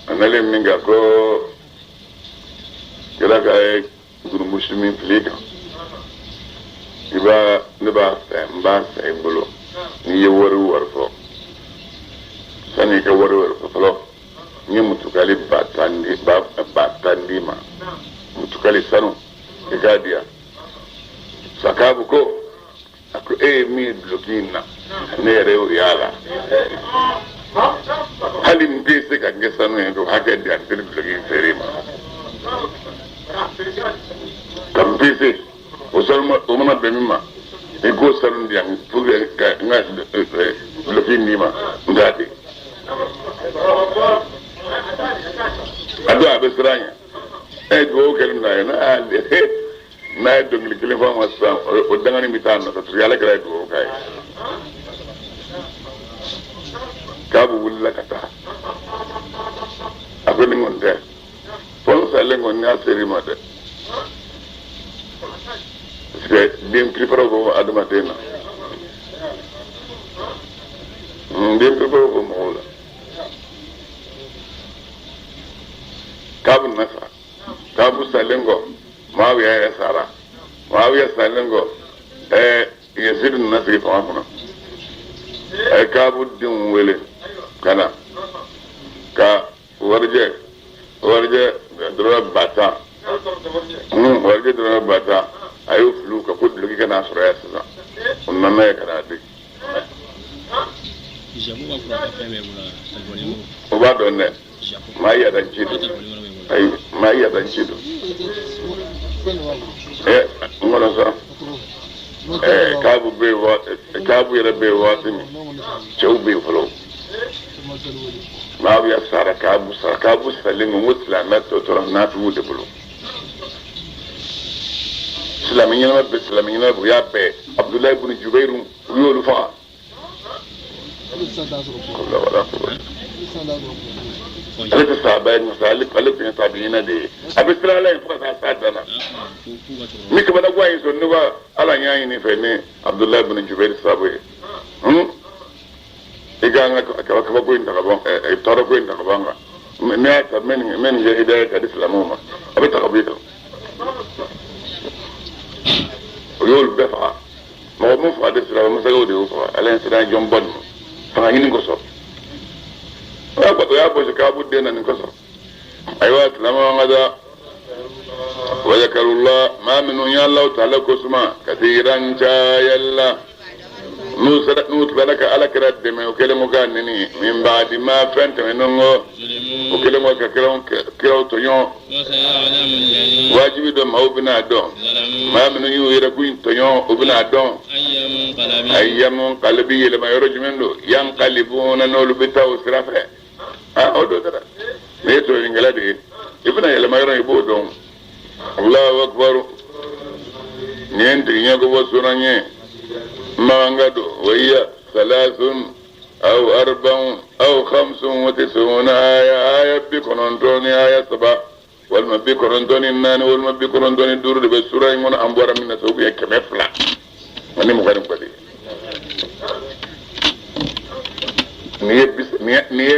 A nalen min kɛ ko kira ka ye gurumusi min fili kan, i b'a ne b'a fɛ n b'a san i bolo n'i ye wari wari fɔ. Sani i ka wari wari fɔ fɔlɔ, n ye mutukali 10,000 d'i ma, mutukali sanu i k'a di yan. Sakabu ko a ko e ye min ye duloki in na, ne yɛrɛ y'o y'a la, hali n tɛ se ka n kɛ sanu ye k'o hakɛ di yan, n tɛ duloki in feere i ma. Ka n pese o sanu o mana bɛn min ma, i k'o sanu di yan pour que ka n ka duloki in d'i ma, n t'a di. A don a bɛ siran ɲɛ, e ye dugawu kɛ n'a ye, n'a ye dɔnkili kelen fɔ a ma sisan, o dangani bɛ taa a nɔfɛ parce que Ala kɛra ye dugawu k'a ye. K'abu wulila ka taa, a ko nin kɔni tɛ fɔ n salen kɔni n'a ser'i ma dɛ, parce que den piriparaw bɛ adamaden na, den piriparaw bɛ mɔgɔw la. K'abu nana sa, k'abu salen kɔ Muawiya yɛrɛ sara. Muawiya salen kɔ Yazid nana sigi fanga kɔnɔ. A ye Kaabu denw wele ka na ka warijɛ dɔrɔmɛ 10,000, warijɛ dɔrɔmɛ 10,000, a y'o fili u kan ko duloki ka n'a sɔrɔ yan sisan. O nana ye ka n'a di. O b'a dɔn dɛ, maa yada ci don, ayi maa yada ci don. N kɔnɔ sa, Kaabu bɛ yen, Kaabu yɛrɛ bɛ yen waati min, cɛw bɛ yen fɔlɔ. Muawiya sara, Kaabu sara, Kaabu salen ko n ko silamɛ tɔ tora nafigiw de bolo. Silamɛ ɲɛnama bɛɛ silamɛ ɲɛnama u y'a bɛɛ Abudulayi bun Jubairu u y'olu faga. Ale tɛ sahaba ye nka ale tun ye tabiina de ye a bɛ siran Ala ɲɛ fo ka taa s'a dan na ni kabalaguwa y'i sɔrɔ ne ko Ala n y'a ɲini i fɛ ni Abudulayi bun Jubairu sababu ye i ka an ka kabako in ta ka bɔ tɔɔrɔ ko in ta ka bɔ an kan ne y'a ta n bɛ nin kɛ hidaya ka di silamɛw ma a bɛ ta ka bɔ i kan o y'olu bɛɛ faga mɔgɔ mun faga de silamɛ masakɛw de y'o faga ala ye siran jɔn bɔ ninnu fanga ɲini kosɔn o y'a bɔsi kaabu den na nin kosɔn ayiwa silamɛw an ka taa wa zakarullah maa minnu ye Alahu taala kosuma kasiran cayali n'u sera n'u tilala ka ala kira dɛmɛ o kɛlen ko k'a neni min baadi ma fɛn tɛmɛnen kɔ o kɛlen kɔ ka kiraw tɔɲɔ wajibi dɔ maaw bɛna a dɔn maa minnu y'u yɛrɛ kun tɔɲɔ o bɛna a dɔn ayya munqalabi yɛlɛma yɔrɔ jumɛn don yanqalibuna n'olu bɛ taa o sira fɛ aa o don dɛ n'i ye tɔɲɔnikɛla de ye i bɛna yɛlɛma yɔrɔ i b'o dɔn Allahu akbar nin ye n tigi ɲɛ ko bɔ suran ye makan don wa hiya salasun aw arba'un aw khamsun wa tis'una aya aya 93 walima 94 walima 95 de bɛ sura in kɔnɔ an bɔra min na sisan o tun ye 220 de ye nin ye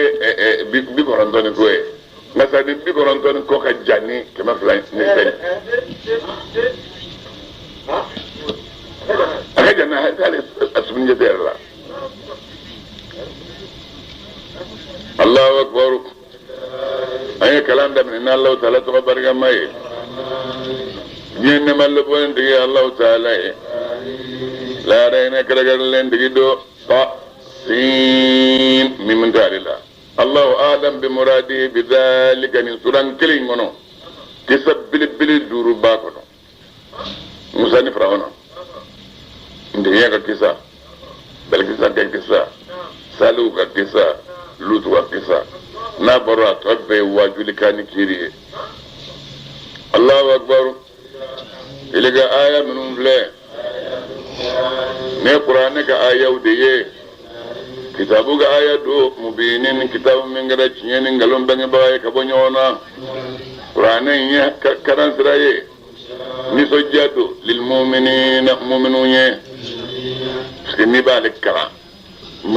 90 ni kɔ ye nka sa ni 90 ni kɔ ka jan ni 200 ni fɛn a ka jan na hali a sumuni jate yɛrɛ la Allahu akbar an ye kalan daminɛ ni Alahu taala tɔgɔ barikama ye diɲɛ nɛɛma lɔbɔlen tigi ye Alahu taala ye lahara hinɛ kɛrɛnkɛrɛnlen tigi don ta sin min t'ale la Allahu a'lam bi muradihi bi dhalika nin suran kelen in kɔnɔ kisa belebele 5 b'a kɔnɔ Musa ni Firawuna ntigiya ka kisa Balikisa ka kisa Salihu ka kisa Lutu ka kisa n'a bɔra a tɔ bɛɛ ye waajulikan ni kiiri ye Allahu akbar tilka aya minnu filɛ ne kuranɛ ka ayaw de ye kitabu ka aya don mubinin kitabu min kɛra tiɲɛ ni nkalon bangebaga ye ka bɔ ɲɔgɔn na kuranɛ in ye karansira ye nisɔndiya don lilmuminina muminu ye parce que n'i b'ale kalan a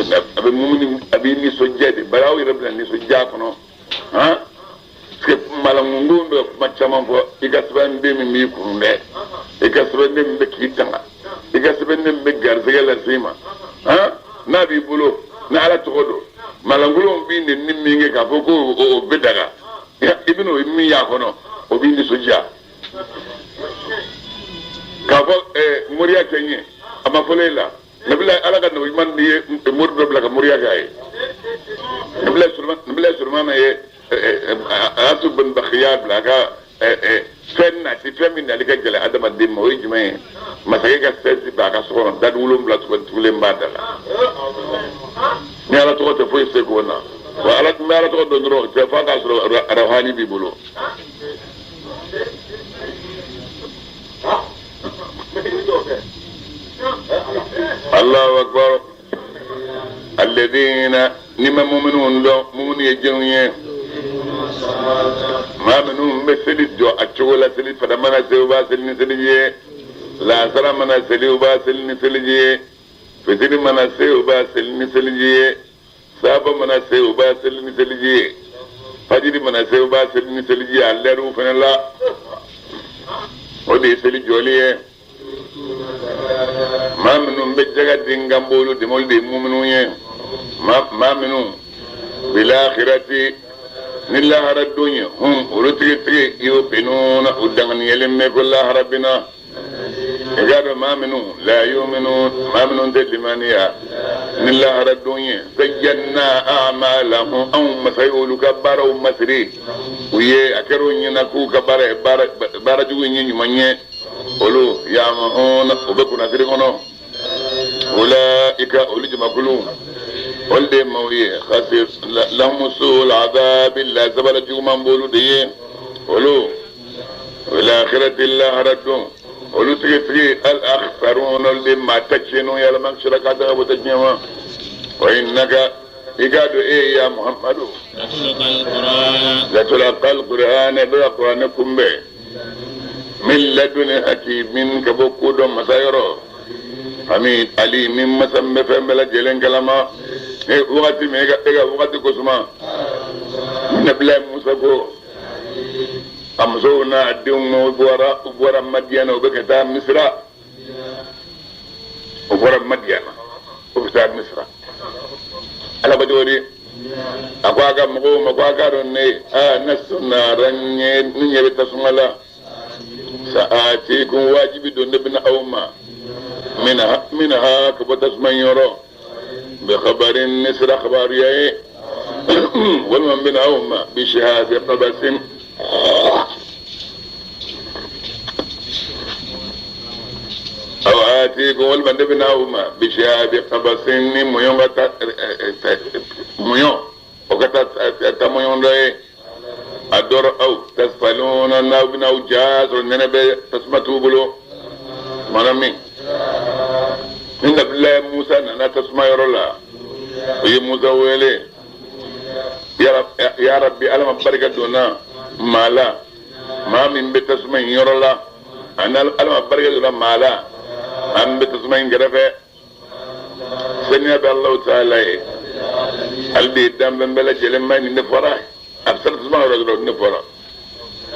bɛ mumini a b'i nisɔndiya de bari aw yɛrɛ bɛna nisɔndiya kɔnɔ han parce que malankungun bɛ kuma caman fɔ i ka sɛbɛnden min b'i kun dɛ i ka sɛbɛnden min bɛ k'i tanga i ka sɛbɛnden min bɛ garisɛgɛ lase i ma han n'a b'i bolo ni ala tɔgɔ don malankolonw b'i nɛni min kɛ k'a fɔ ko o bɛ daga i bɛna o min y'a kɔnɔ o b'i nisɔndiya k'a fɔ moriya kɛ n ye a ma fɔlɔ e la nabila ala ka nabi ɲuman ye mori dɔ bila ka moriya kɛ a ye nabila Sulemana ye Asu bin Bakiya bila a ka fɛn nati fɛn min nali ka gɛlɛn adamaden ma o ye jumɛn ye masakɛ ka sɛsi b'a ka so kɔnɔ dadi 7 tugulen b'a da la ni ala tɔgɔ tɛ foyi se k'o na wa ala n bɛ ala tɔgɔ dɔn dɔrɔn tɛ f'a k'a sɔrɔ rawhani b'i bolo Allahu akbar alladhina ni ma mu'minun dɔn mu'minu ye jɔnw ye maa minnu bɛ seli jɔ a cogo la seli fana mana se u b'a seli ni seliji ye lansara mana seli u b'a seli ni seliji ye fitiri mana se u b'a seli ni seliji ye saafo mana se u b'a seli ni seliji ye fajiri mana se u b'a seli ni seliji ye a lɛriw fana la o de ye seli jɔli ye maa minnu bɛ jaga di nkanbolo dɛmɛ olu de ye muminu ye maa minnu bilakhirati ni lahara don ye hum olu tigitigi yuqinuna u danganiyalen bɛ ko lahara bɛ na i k'a dɔn maa minnu la yuminun maa minnu tɛ limaniya ni lahara don ye zayyanna a'malahum anw masa ye olu ka baaraw masiri u ye a kɛra u ɲɛna k'u ka baara ye baara jugu in ye ɲuman ye olu yamahuna u bɛ kunnasiri kɔnɔ ulaika olu jamakulu olu de ye maaw ye khasir lahum su'ul azabi lasabala juguman b'olu de ye olu wal akhirati lahara don Olu tigitigi al akhsarun olu de maa ta tiɲɛnenw ye Ala m'an kisira k'a ta ka bɔ ta tiɲɛ ma. Wa innaka i k'a dɔn e ya Muhammadu. Latulaqal qur'ana bɛ ka kuranɛ kunbɛn. Min laduni hakimin ka bɔ kodɔn masa yɔrɔ. Hamid ali min masa min bɛ fɛn bɛɛ lajɛlen kalama. E wagati min e ka wagati ko suma. Nabila Musa ko a musow n'a denw u bɔra Madiyana, u bɛ ka taa Misira. U bɔra Madiyana, u bɛ taa Misira. Ala ko cogo di? A ko a ka mɔgɔw ma ko a k'a dɔn ne anastu naran ɲɛ ne ɲɛ bɛ tasuma la. Sa'atikum wajibi don ne bɛna aw ma minha ka bɔ tasuma in yɔrɔ bi khabarin ni sira kibaruya ye, walima n bɛna aw ma bi shihabi qabasin. Aw atikum walima ne bɛna aw ma bi shihabi qabasin ni mɔɲɔn ka ta mɔɲɔn o ka taa ta mɔɲɔn dɔ ye a dɔrɔ aw tasfaluna n'aw bɛna aw ja sɔrɔ nɛnɛ bɛ tasuma t'u bolo. Kumana min ni Nabilayi Musa nana tasuma yɔrɔ la, o ye Musa wele: ya Rabbi, Ala ma barika donna maa la, maa min bɛ tasuma in yɔrɔ la, ani Ala ma barika donna maa la, an bɛ tasuma in kɛrɛfɛ. Saniya bɛ Alahu taala ye, ale de ye danfɛn bɛɛ lajɛlen ma. Nin de fɔra a bɛ sera tasuma yɔrɔ dɔrɔn, nin de fɔra: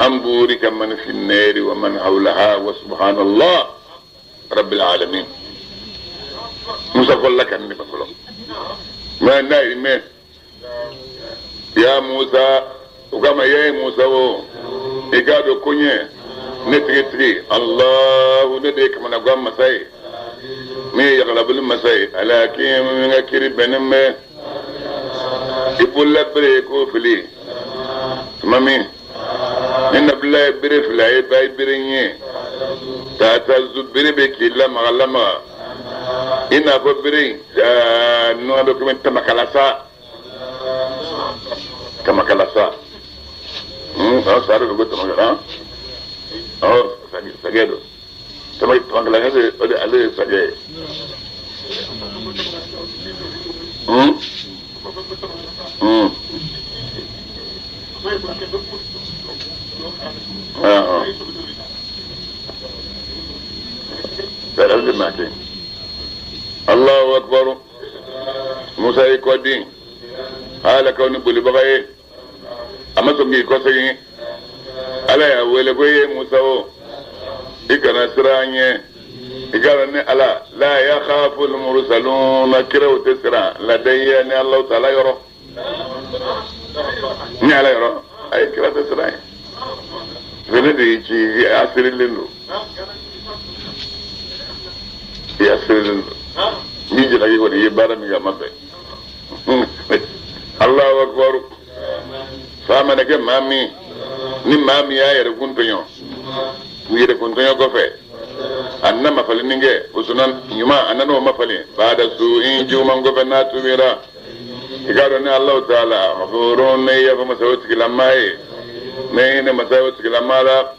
an burika man fi nari wa man hawlaha wa subhanallah rabbil alamin. Musa fɔlɔla ka nin de fɔlɔ mɛ n'a ye mɛn ya Musa, o kama ya Musa, o i k'a dɔn ko ɲɛ ne tigitigi Allahu ne de ye kamanagan masa ye, min ye yagalabali masa ye, alakin min ka kiri bɛnnen bɛ. I bolola bere k'o fili. Tuma min ni Nabila ye bere fili, a ye ba bere ɲɛ tatazu, bere bɛ k'i lamaga lamaga i n'a fɔ bere in nɔnɔ bɛ komi tamakala sa, tamakala sa. Awɔ, sa de ko tamakala, awɔ, sagɛ don, tamakala de, o de ale ye sagɛ ye. Hmm hmm ah ah de ma kɛ. Allahu akbar. Musa y'i kɔ di ala kaw ni bolibaga ye, a ma sɔn k'i kɔsegin. Ala y'a wele ko: ye Musa, o i kana siran an ɲɛ, i ka dɔn ne Ala la yakhafu al-mursaluna, kiraw tɛ siran ladayya, ni Alahu taala yɔrɔ, ni Ala yɔrɔ. A ye kira tɛ siran ye, ne de y'i ci, i asirilen don, i asirilen don n'i jalaki kɔni, i ye baara min kɛ, a ma bɛn. Allahu akbar. Fa mana kɛ maa min ni maa min y'a yɛrɛ kun tɔɲɔ, u yɛrɛ kun tɔɲɔ kɔfɛ, a nana mafalenni kɛ o sɔnna ɲuman, a nana o mafalen baada su in juguman kɔfɛ, n'a tubira, i k'a dɔn ni Alahu taala ghafurun, ne yafa masa o tigilama ye, ne hinɛ masa o tigilama la.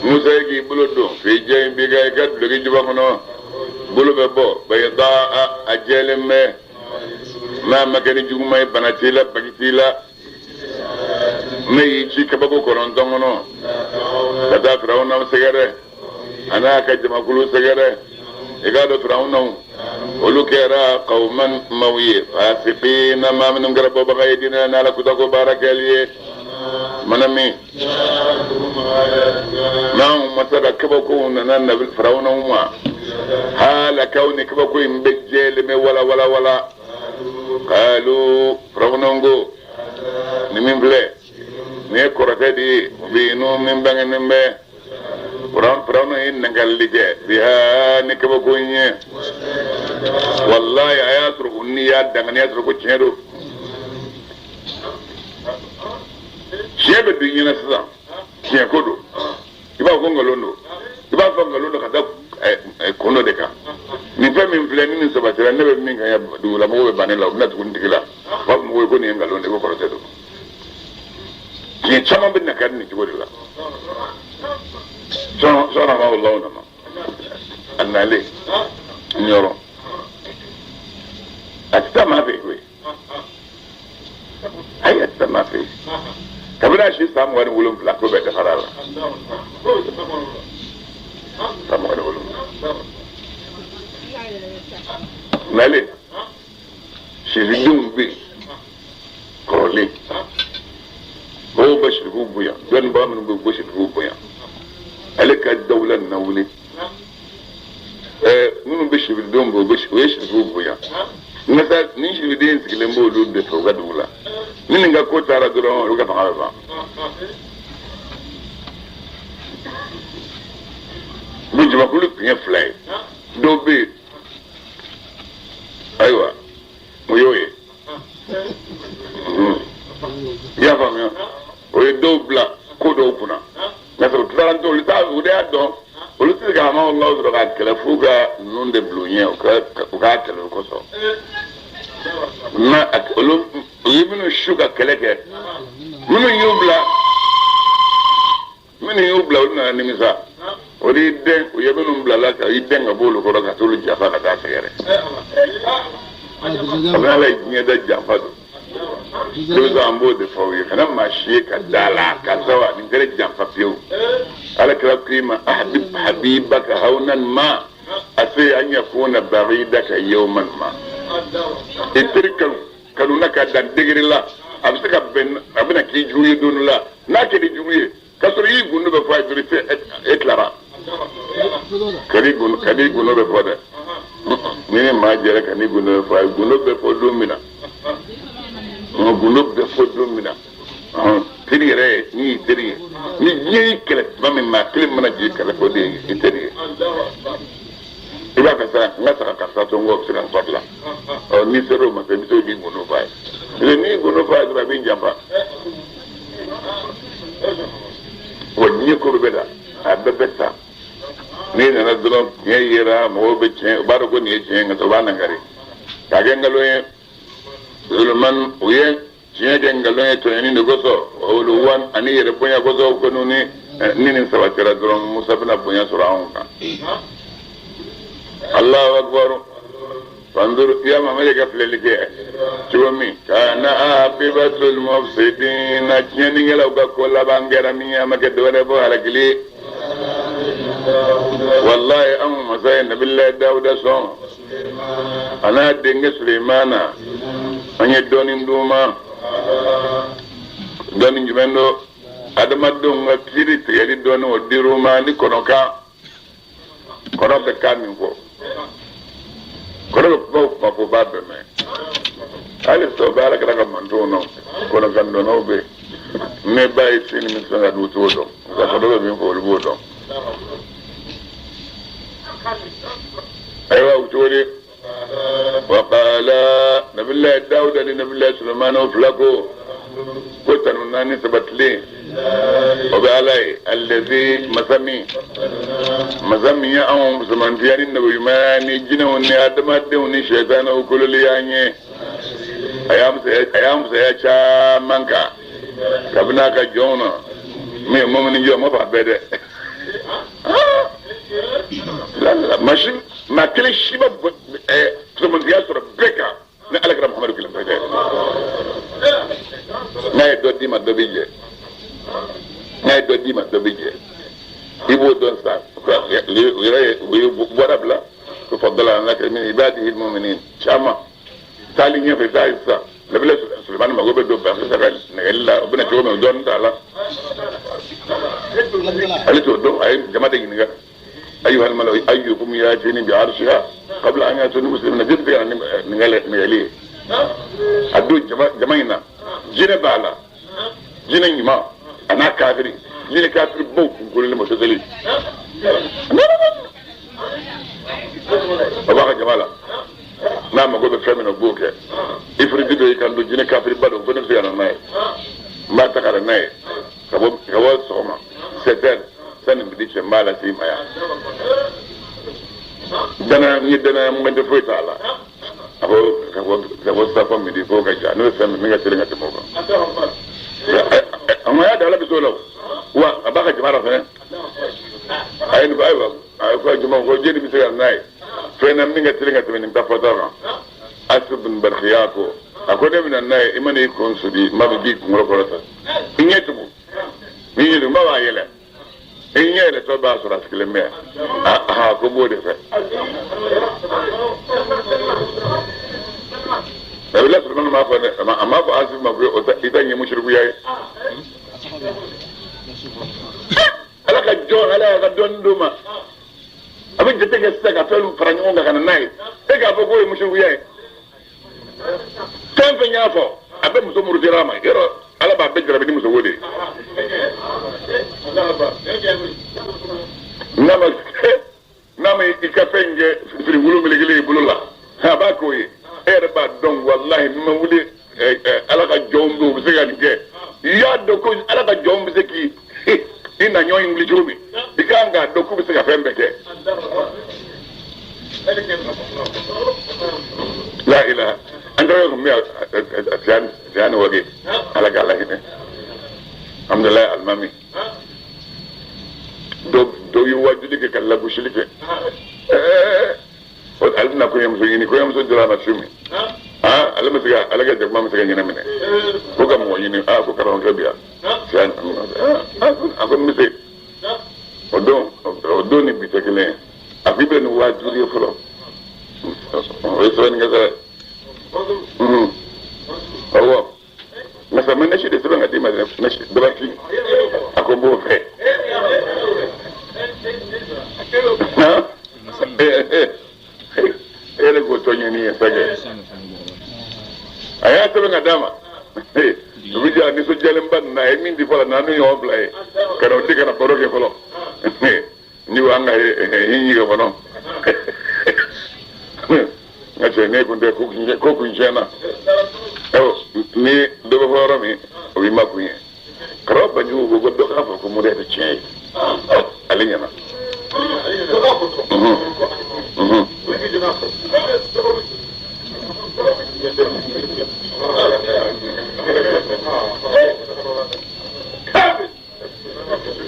Musa ye k'i bolo don fi jaybika, i ka duloki juba kɔnɔ, bolo bɛ bɔ bayda, a jɛlen bɛ, n'a ma kɛ ni juguman ye, bana t'i la, bagi t'i la. Ne y'i ci kabako 9 kɔnɔ ka taa Firawuna sɛgɛrɛ, a n'a ka jamakulu sɛgɛrɛ. I k'a dɔn Firawunaw olu kɛra qawman maaw ye, fasiqina, maa minnu kɛra bɔbaga ye diinɛ n'Ala kuta ko baara kɛli ye. Mana min n'anw masa ka kabakow nana nabi Firawunaw ma, hala kawni kabako in bɛ jɛlen bɛ wala wala wala, qalu, Firawunaw ko: ni min filɛ nin ye kɔrɔtɛ de ye mubinu, min bangenen bɛ. Firawuna ye nagali kɛ biha, ni kabako in ye. Wallahi, a y'a sɔrɔ u ni y'a danganiya sɔrɔ ko tiɲɛ don. Tiɲɛ bɛ don i ɲɛna sisan, tiɲɛ ko don, i b'a fɔ ko nkalon don, i b'a fɔ nkalon don ka da kun dɔ de kan. Nin fɛn min filɛ ni nin sabatira, ne bɛ min kan yan, dugulamɔgɔw bɛ ban ne la, u bɛna tugu n tigi la, u b'a fɔ mɔgɔw ye ko nin ye nkalon de ye, ko kɔrɔtɛ don. Tiɲɛ caman bɛ nakari nin cogo de la. Sɔn ma o nana a nalen Ɲɔrɔ a tɛ taa maa fɛ yen koyi, ayi, a tɛ taa maa fɛ yen. Kabini a si san 27, ko bɛɛ dafara a la. San 27 nalen, siridenw bɛ yen kɔrɔlen, mɔgɔw bɛ sirifuw bonya, dɔnnibaa minnu bɛ yen, u bɛ sirifuw bonya. Ale ka dawula nana wuli, minnu bɛ siridenw bonya, o ye sirifuw bonya. Nka ni sirifuden sigilen b'olu de fɛ u ka dugu la, ni nin ka ko taara dɔrɔn, olu ka fanga bɛ ban. Bon, jamakulu tun ye fila ye. Dɔw bɛ yen, ayiwa, o y'o ye, i y'a faamuya, o ye dɔw bila ko dɔw kunna. Nka sɔrɔ tilara olu t'a, o de y'a dɔn olu tɛ se ka hama sɔrɔ ka kɛlɛ f'u ka ninnu de bila u ɲɛ, u k'a kɛlɛ o kosɔn. Na olu u ye minnu su ka kɛlɛ kɛ, minnu y'u bila, olu nana nimisa. O de y'i dɛn, u ye minnu bila la ka i dɛn ka bɔ olu kɔrɔ ka t'olu janfa ka taa sɛgɛrɛ. Kabini Ala ye diɲɛ da, janfa don. Denmisɛn, an b'o de fɔ aw ye, kana maa si ye ka da la karisa wa nin kɛra janfa fiyewu. Ala kira k'i ma: أحبب حبيبك هونا ما عسى أن يكون بغيضك يوما ما. I teri kanu kanu na ka dan degré la, a bɛ se ka bɛn, a bɛna k'i jugu ye don dɔ la. N'a kɛra jugu ye k'a sɔrɔ i y'i gundo bɛ fɔ a ye dɔrɔn, e tilara. Kan'i gundo bɛ fɔ dɛ. Ni ni maa jɛra, kan'i gundo bɛ fɔ a ye. Gundo bɛ fɔ don min na, gundo bɛ fɔ don min na, teri yɛrɛ ye, n'i y'i teri ye, ni diɲɛ y'i kɛlɛ tuma min, maa kelen mana jigin kɛlɛ fɔ, o de ye i teri ye. I b'a fɛ sa n ka saga karisa to n kɔ, o bɛ se ka n kɔrɔ la. Ɔ, n'i sera o ma sa, i bɛ se k'i gundo fɔ a ye. Parce que n'i gundo fɔ a ye dɔrɔn, a b'i janfa. Wa diɲɛ ko bɛɛ la, a bɛɛ bɛ ta. N'i nana dɔrɔn, tiɲɛ yera, mɔgɔw bɛ tiɲɛ, u b'a dɔn ko nin ye tiɲɛ ye, nka u b'a nangari k'a kɛ nkalon ye. Zuluman, u ye tiɲɛ kɛ nkalon ye tɔɲɔni de kosɔn, olu wan ani yɛrɛ bonya kosɔn. Ko ni nin sabatira dɔrɔn, Musa bɛna bonya sɔrɔ anw kan. Allahu akbar. فانظر ya Mamadu, ka filɛli kɛ cogo min. كان عاقبة المفسدين, tiɲɛnikɛlaw ka ko laban kɛra min ye, a ma kɛ dɔwɛrɛ fɔ halakili. Wallahi, an masa ye Nabilayi Dawuda sɔn, a n'a denkɛ Sulemana. An ye dɔɔnin d'u ma. Dɔɔnin jumɛn don? Adamadenw ka kiiri tigɛli dɔɔnin, o dir'u ma ni kɔnɔkan. Kɔnɔ bɛ kan min fɔ, kɔnɔ bɛ kuma o kuma fɔ, o b'a bɛɛ mɛn. Hali sisan, o bɛ Ala kɛra ka mantonw nɔ, kɔnɔkan dɔnnaw bɛ yen. Ne ba ye sen min sɔn ka d'u t'o dɔn, nka kɔnɔ bɛ min fɔ, olu b'o dɔn. Ayiwa, o cogo di? وقال nabilayi Dawuda ni nabilayi Sulemani, o fila ko tanu naani sabatilen o bɛ Ala ye, الذي, masa min ye anw musomantiya ni nabiɲumanya ni jinɛw ni adamadenw ni sɛtanɛw kololi y'an ye. A y'an fisaya caman kan kabini a ka jɔnw na min ye mɔmini jɔn ma fa bɛɛ dɛ. La masi maa kelen si ma musomantiya sɔrɔ bɛɛ kan ni Ala kɛra Muhamadu kelen pɛ. N'a ye dɔ d'i ma, dɔ b'i jɛ. N'a ye dɔ d'i ma, dɔ b'i jɛ. I b'o dɔn sisan, u yɛrɛ ye u ye bɔra bila ko فضل على من عباده المؤمنين caman. Taali ɲɛfɛ taa ye sisan, nabila Sulemani mago bɛ don Bankisa ka nɛgɛli la, o bɛna cogo min, o dɔɔnin t'a la, ale t'o dɔn. A ye jama de ɲininka: أيها الملأ أيكم يأتيني بعرشها قبل أن يأتوني مسلمين. Jeli bɛ se ka na ni nɛgɛli ye? A don jama in na, jinɛ b'a la, jinɛ ɲuman a n'a kafiri. Jinɛ kafiri baw kunkololen ma sosoli, o b'a ka jama la. N'a mago bɛ fɛn min na, o b'o kɛ. Ifiriti dɔ y'i kan don, jinɛ kafiri ba don, ko ne bɛ se ka na n'a ye, n b'a ta ka na n'a ye ka bɔ sɔgɔma 7 heures sani midi cɛ, n b'a lase i ma yan. Danaya n ye, danaya mɔgɔ tɛ foyi t'a la. A ko ka bɔ sisan fɔ midi fo ka ja, n'o ye fɛn min ka teli ka tɛmɛ o kan. A ma y'a da, Ala bɛ s'o la o. Wa a b'a ka jama la fɛnɛ. A ye nin fɔ, ayiwa, a ko jama ko jeli bɛ se ka n'a ye fɛn na min ka teli ka tɛmɛ nin ta fɔta kan. Asif bin Barkiya ko, a ko ne bɛna n'a ye, i mana i kun suli, n b'a fɔ k'i kunkolo kɔrɔta, i ɲɛ tugu, n'i ɲɛ tugu, n b'a fɔ a yɛlɛ, i ɲɛ yɛlɛtɔ b'a sɔrɔ a sigilen bɛ yan. A ko b'o de fɛ. Nabila Sulemani m'a fɔ dɛ, a m'a fɔ Asif ma ko i ta ɲɛ musirikuya ye. Ala ka jɔn, Ala y'a ka dɔnni d'o ma, a bɛ jate kɛ sisan ka fɛn fara ɲɔgɔn kan ka na n'a ye, e k'a fɔ k'o ye musirikuya ye. Fɛn fɛn y'a fɔ, a bɛ muso murutira a ma yɔrɔ, Ala b'a bɛɛ jarabi ni musoko de ye. N'a ma i ka fɛn kɛ firifulu melekelen i bolo la, a b'a k'o ye. E yɛrɛ b'a dɔn, walahi, n'i ma wuli, Ala ka jɔnw bɛ, u bɛ se ka nin kɛ. I y'a dɔn ko Ala ka jɔnw bɛ se k'i i na ɲɔgɔn in wuli cogo min, i ka kan k'a dɔn k'u bɛ se ka fɛn bɛɛ kɛ. La ilaha, an taara kun bɛ tiyan wage, Ala k'a lahinɛ. Alhamdulilayi, alimami dɔw ye wajuli kɛ ka lagosili kɛ. Ale bɛna kɔɲɔmuso ɲini, kɔɲɔmuso dira a ma su min, ale ma se ka, ale ka jakuma ma se ka ɲɛnaminɛ ko ka mɔgɔ ɲini. Ko karamɔgɔkɛ bi yan, a ko n bɛ se. O don ni bi tɛ kelen ye. A ko i bɛ nin 5000 ye fɔlɔ, o ye sɛbɛnni kɛ sɛbɛn. Awɔ, nka ma nasi de sɛbɛn ka d'i ma dɛ, nasi dabati. A ko n b'o fɛ. E yɛrɛ k'o tɔ ɲini ye sakɛ. A y'a sɛbɛn ka d'a ma. O bɛ ja nisɔndiyalenba nin na, a ye min di fɔlɔ, na n'u ɲɔgɔn fila ye ka na o di ka na baro kɛ fɔlɔ. Ni ko an ka hinɛ kɛ fɔlɔ. N ka cɛ, ne kun tɛ ko kun tiɲɛna. Ni dɔ bɛ fɔ yɔrɔ min, o b'i makun ye. Karamɔgɔ Banjugu ko ko dɔ k'a fɔ ko moriya tɛ tiɲɛ ye. Ale ɲɛna.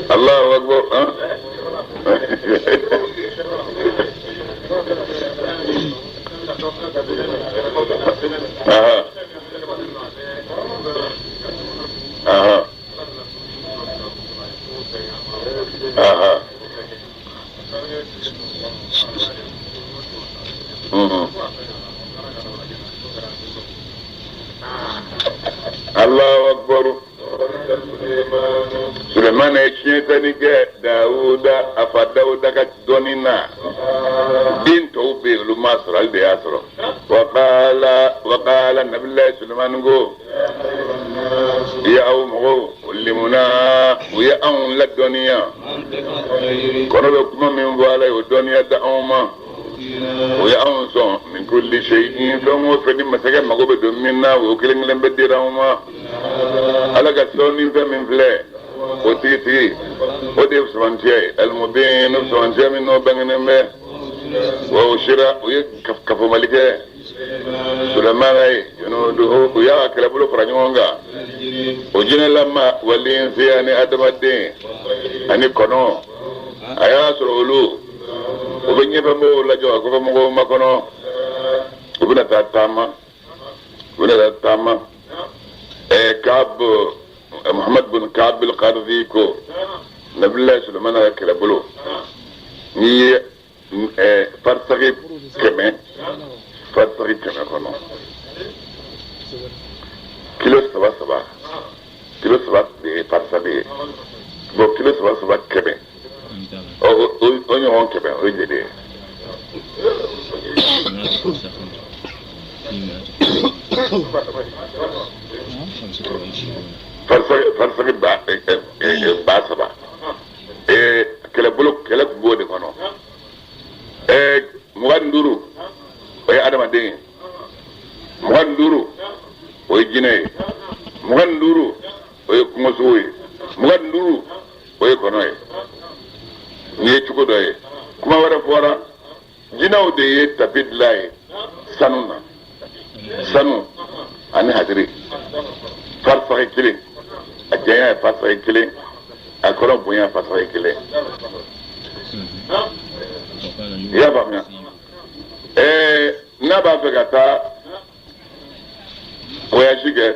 Allahu akbar. Aha. Aha. Aha. Allahu akbar. Sulemana ye tiɲɛtani kɛ Dawuda, a fa Dawuda ka dɔnni na. Den tɔw bɛ yen, olu m'a sɔrɔ, ale de y'a sɔrɔ. Wakala Nabilayi Sulemani ko, ya aw mɔgɔw, ulimuna, u ye anw ladɔnniya. Kɔnɔ bɛ kuma min fɔ, Ala ye o dɔnniya da anw ma. O ye anw sɔn min kulli shay'in, fɛn o fɛn ni masakɛ mago bɛ don min na, o kelen kelen bɛɛ dira anw ma. Ala ka sɔn fɛn min filɛ, o tigitigi, o de ye fisamantiya ye. Alimubin, fisamantiya min n'o bangenen bɛ. Wa o sera, o ye kafomali kɛ Sulemana ye. Junuduhu, u y'a ka kɛlɛbolo fara ɲɔgɔn kan, o jinɛlama walinsi ani adamaden ani kɔnɔ. A y'a sɔrɔ olu o bɛ ɲɛfɛ mɔgɔw lajɔ, a kɔfɛ mɔgɔw makɔnɔ. U bɛna taa taama, u bɛna taa taama. Kaab, Muhammad bin Kaab al-Qarzi ko Nabilayi Sulemana ka kɛlɛbolo, n'i ye farisagi 100, farisagi 100 kɔnɔ, kilo saba saba, kilo saba de ye farisagi ye. Bon, kilo saba saba 100, o ɲɔgɔn 100, o ye joli ye? Farisagi 3000. Kɛlɛbolo, kɛlɛ tun b'o de kɔnɔ. 25, o ye adamaden ye. 25, o ye jinɛ ye. 25, o ye kungosogo ye. 25, o ye kɔnɔ ye. Nin ye cogo dɔ ye. Kuma wɛrɛ fɔra, jinɛw de ye tapi dilan ye sanu na, sanu ani hadiri. Farisagi kelen, a janya ye farisagi kelen, a kɔrɔ bonya ye farisagi kelen. I y'a faamuya? N'a b'a fɛ ka taa voyage kɛ,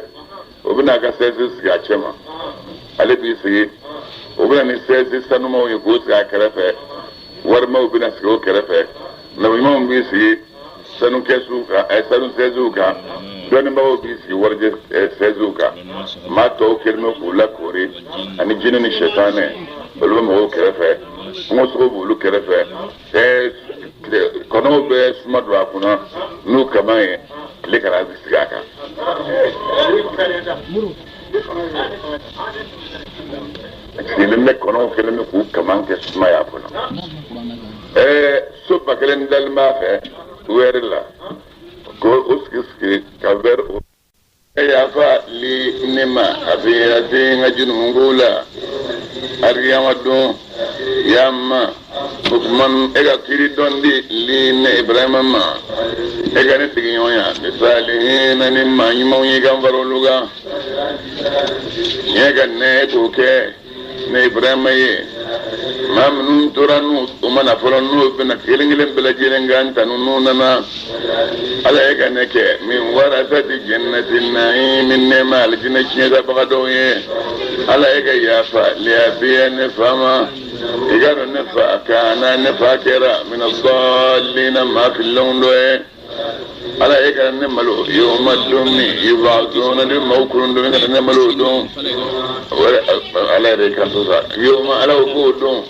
o bɛna a ka chaise sigi a cɛ ma, ale b'i sigi. O bɛna ni chaise sanumaw ye k'o sigi a kɛrɛfɛ, warimaw bɛna sigi o kɛrɛfɛ, nabi ɲumanw b'i sigi sanu kɛsuw kan, sanu chaisew kan, dɔnnibagaw b'i sigi warijɛ chaisew kan, maa tɔw kɛlen bɛ k'u lakoori, ani jinɛ ni sɛtanɛ, olu bɛ mɔgɔw kɛrɛfɛ, kungosogo b'olu kɛrɛfɛ, kɔnɔw bɛ suma don a kunna n'u kaman ye, tile kana sigi a kan. Sigilen bɛ, kɔnɔw kɛlen bɛ k'u kaman kɛ suma y'a kɔnɔ. So 1000 dalen b'a fɛ wɛrɛ la ko o sigi sigi ka wɛrɛ o yafa li ne ma a bɛ se n ka jurumu la alikiyama don. Ya ma o tuma, e ka kiri dɔn di li ne Ibrahima ma, e ka ne sigiɲɔgɔnya bisalihina ni maa ɲumanw ye, ka n fara olu kan. Ɲɛ ka ne k'o kɛ ne Ibrahima ye. Maa minnu tora n'u u ma na fɔlɔ, n'u bɛna kelen kelen bɛɛ lajɛlen kan tanu n'u nana. Ala ye ka ne kɛ min warasati jannati naimi, nɛɛma alijinɛ tiɲɛtabaga dɔw ye. Ala ye ka yafa liyabiya ne fa ma. I ka dɔn ne fa kana, ne fa kɛra mina dɔɔlina, maa fililenw dɔ ye. Ala ye ka ne malo yawma don min yub'athuna, ni maaw kurun don, ka ne malo o don. Ala yɛrɛ kan to sa yawma, Ala k'o don.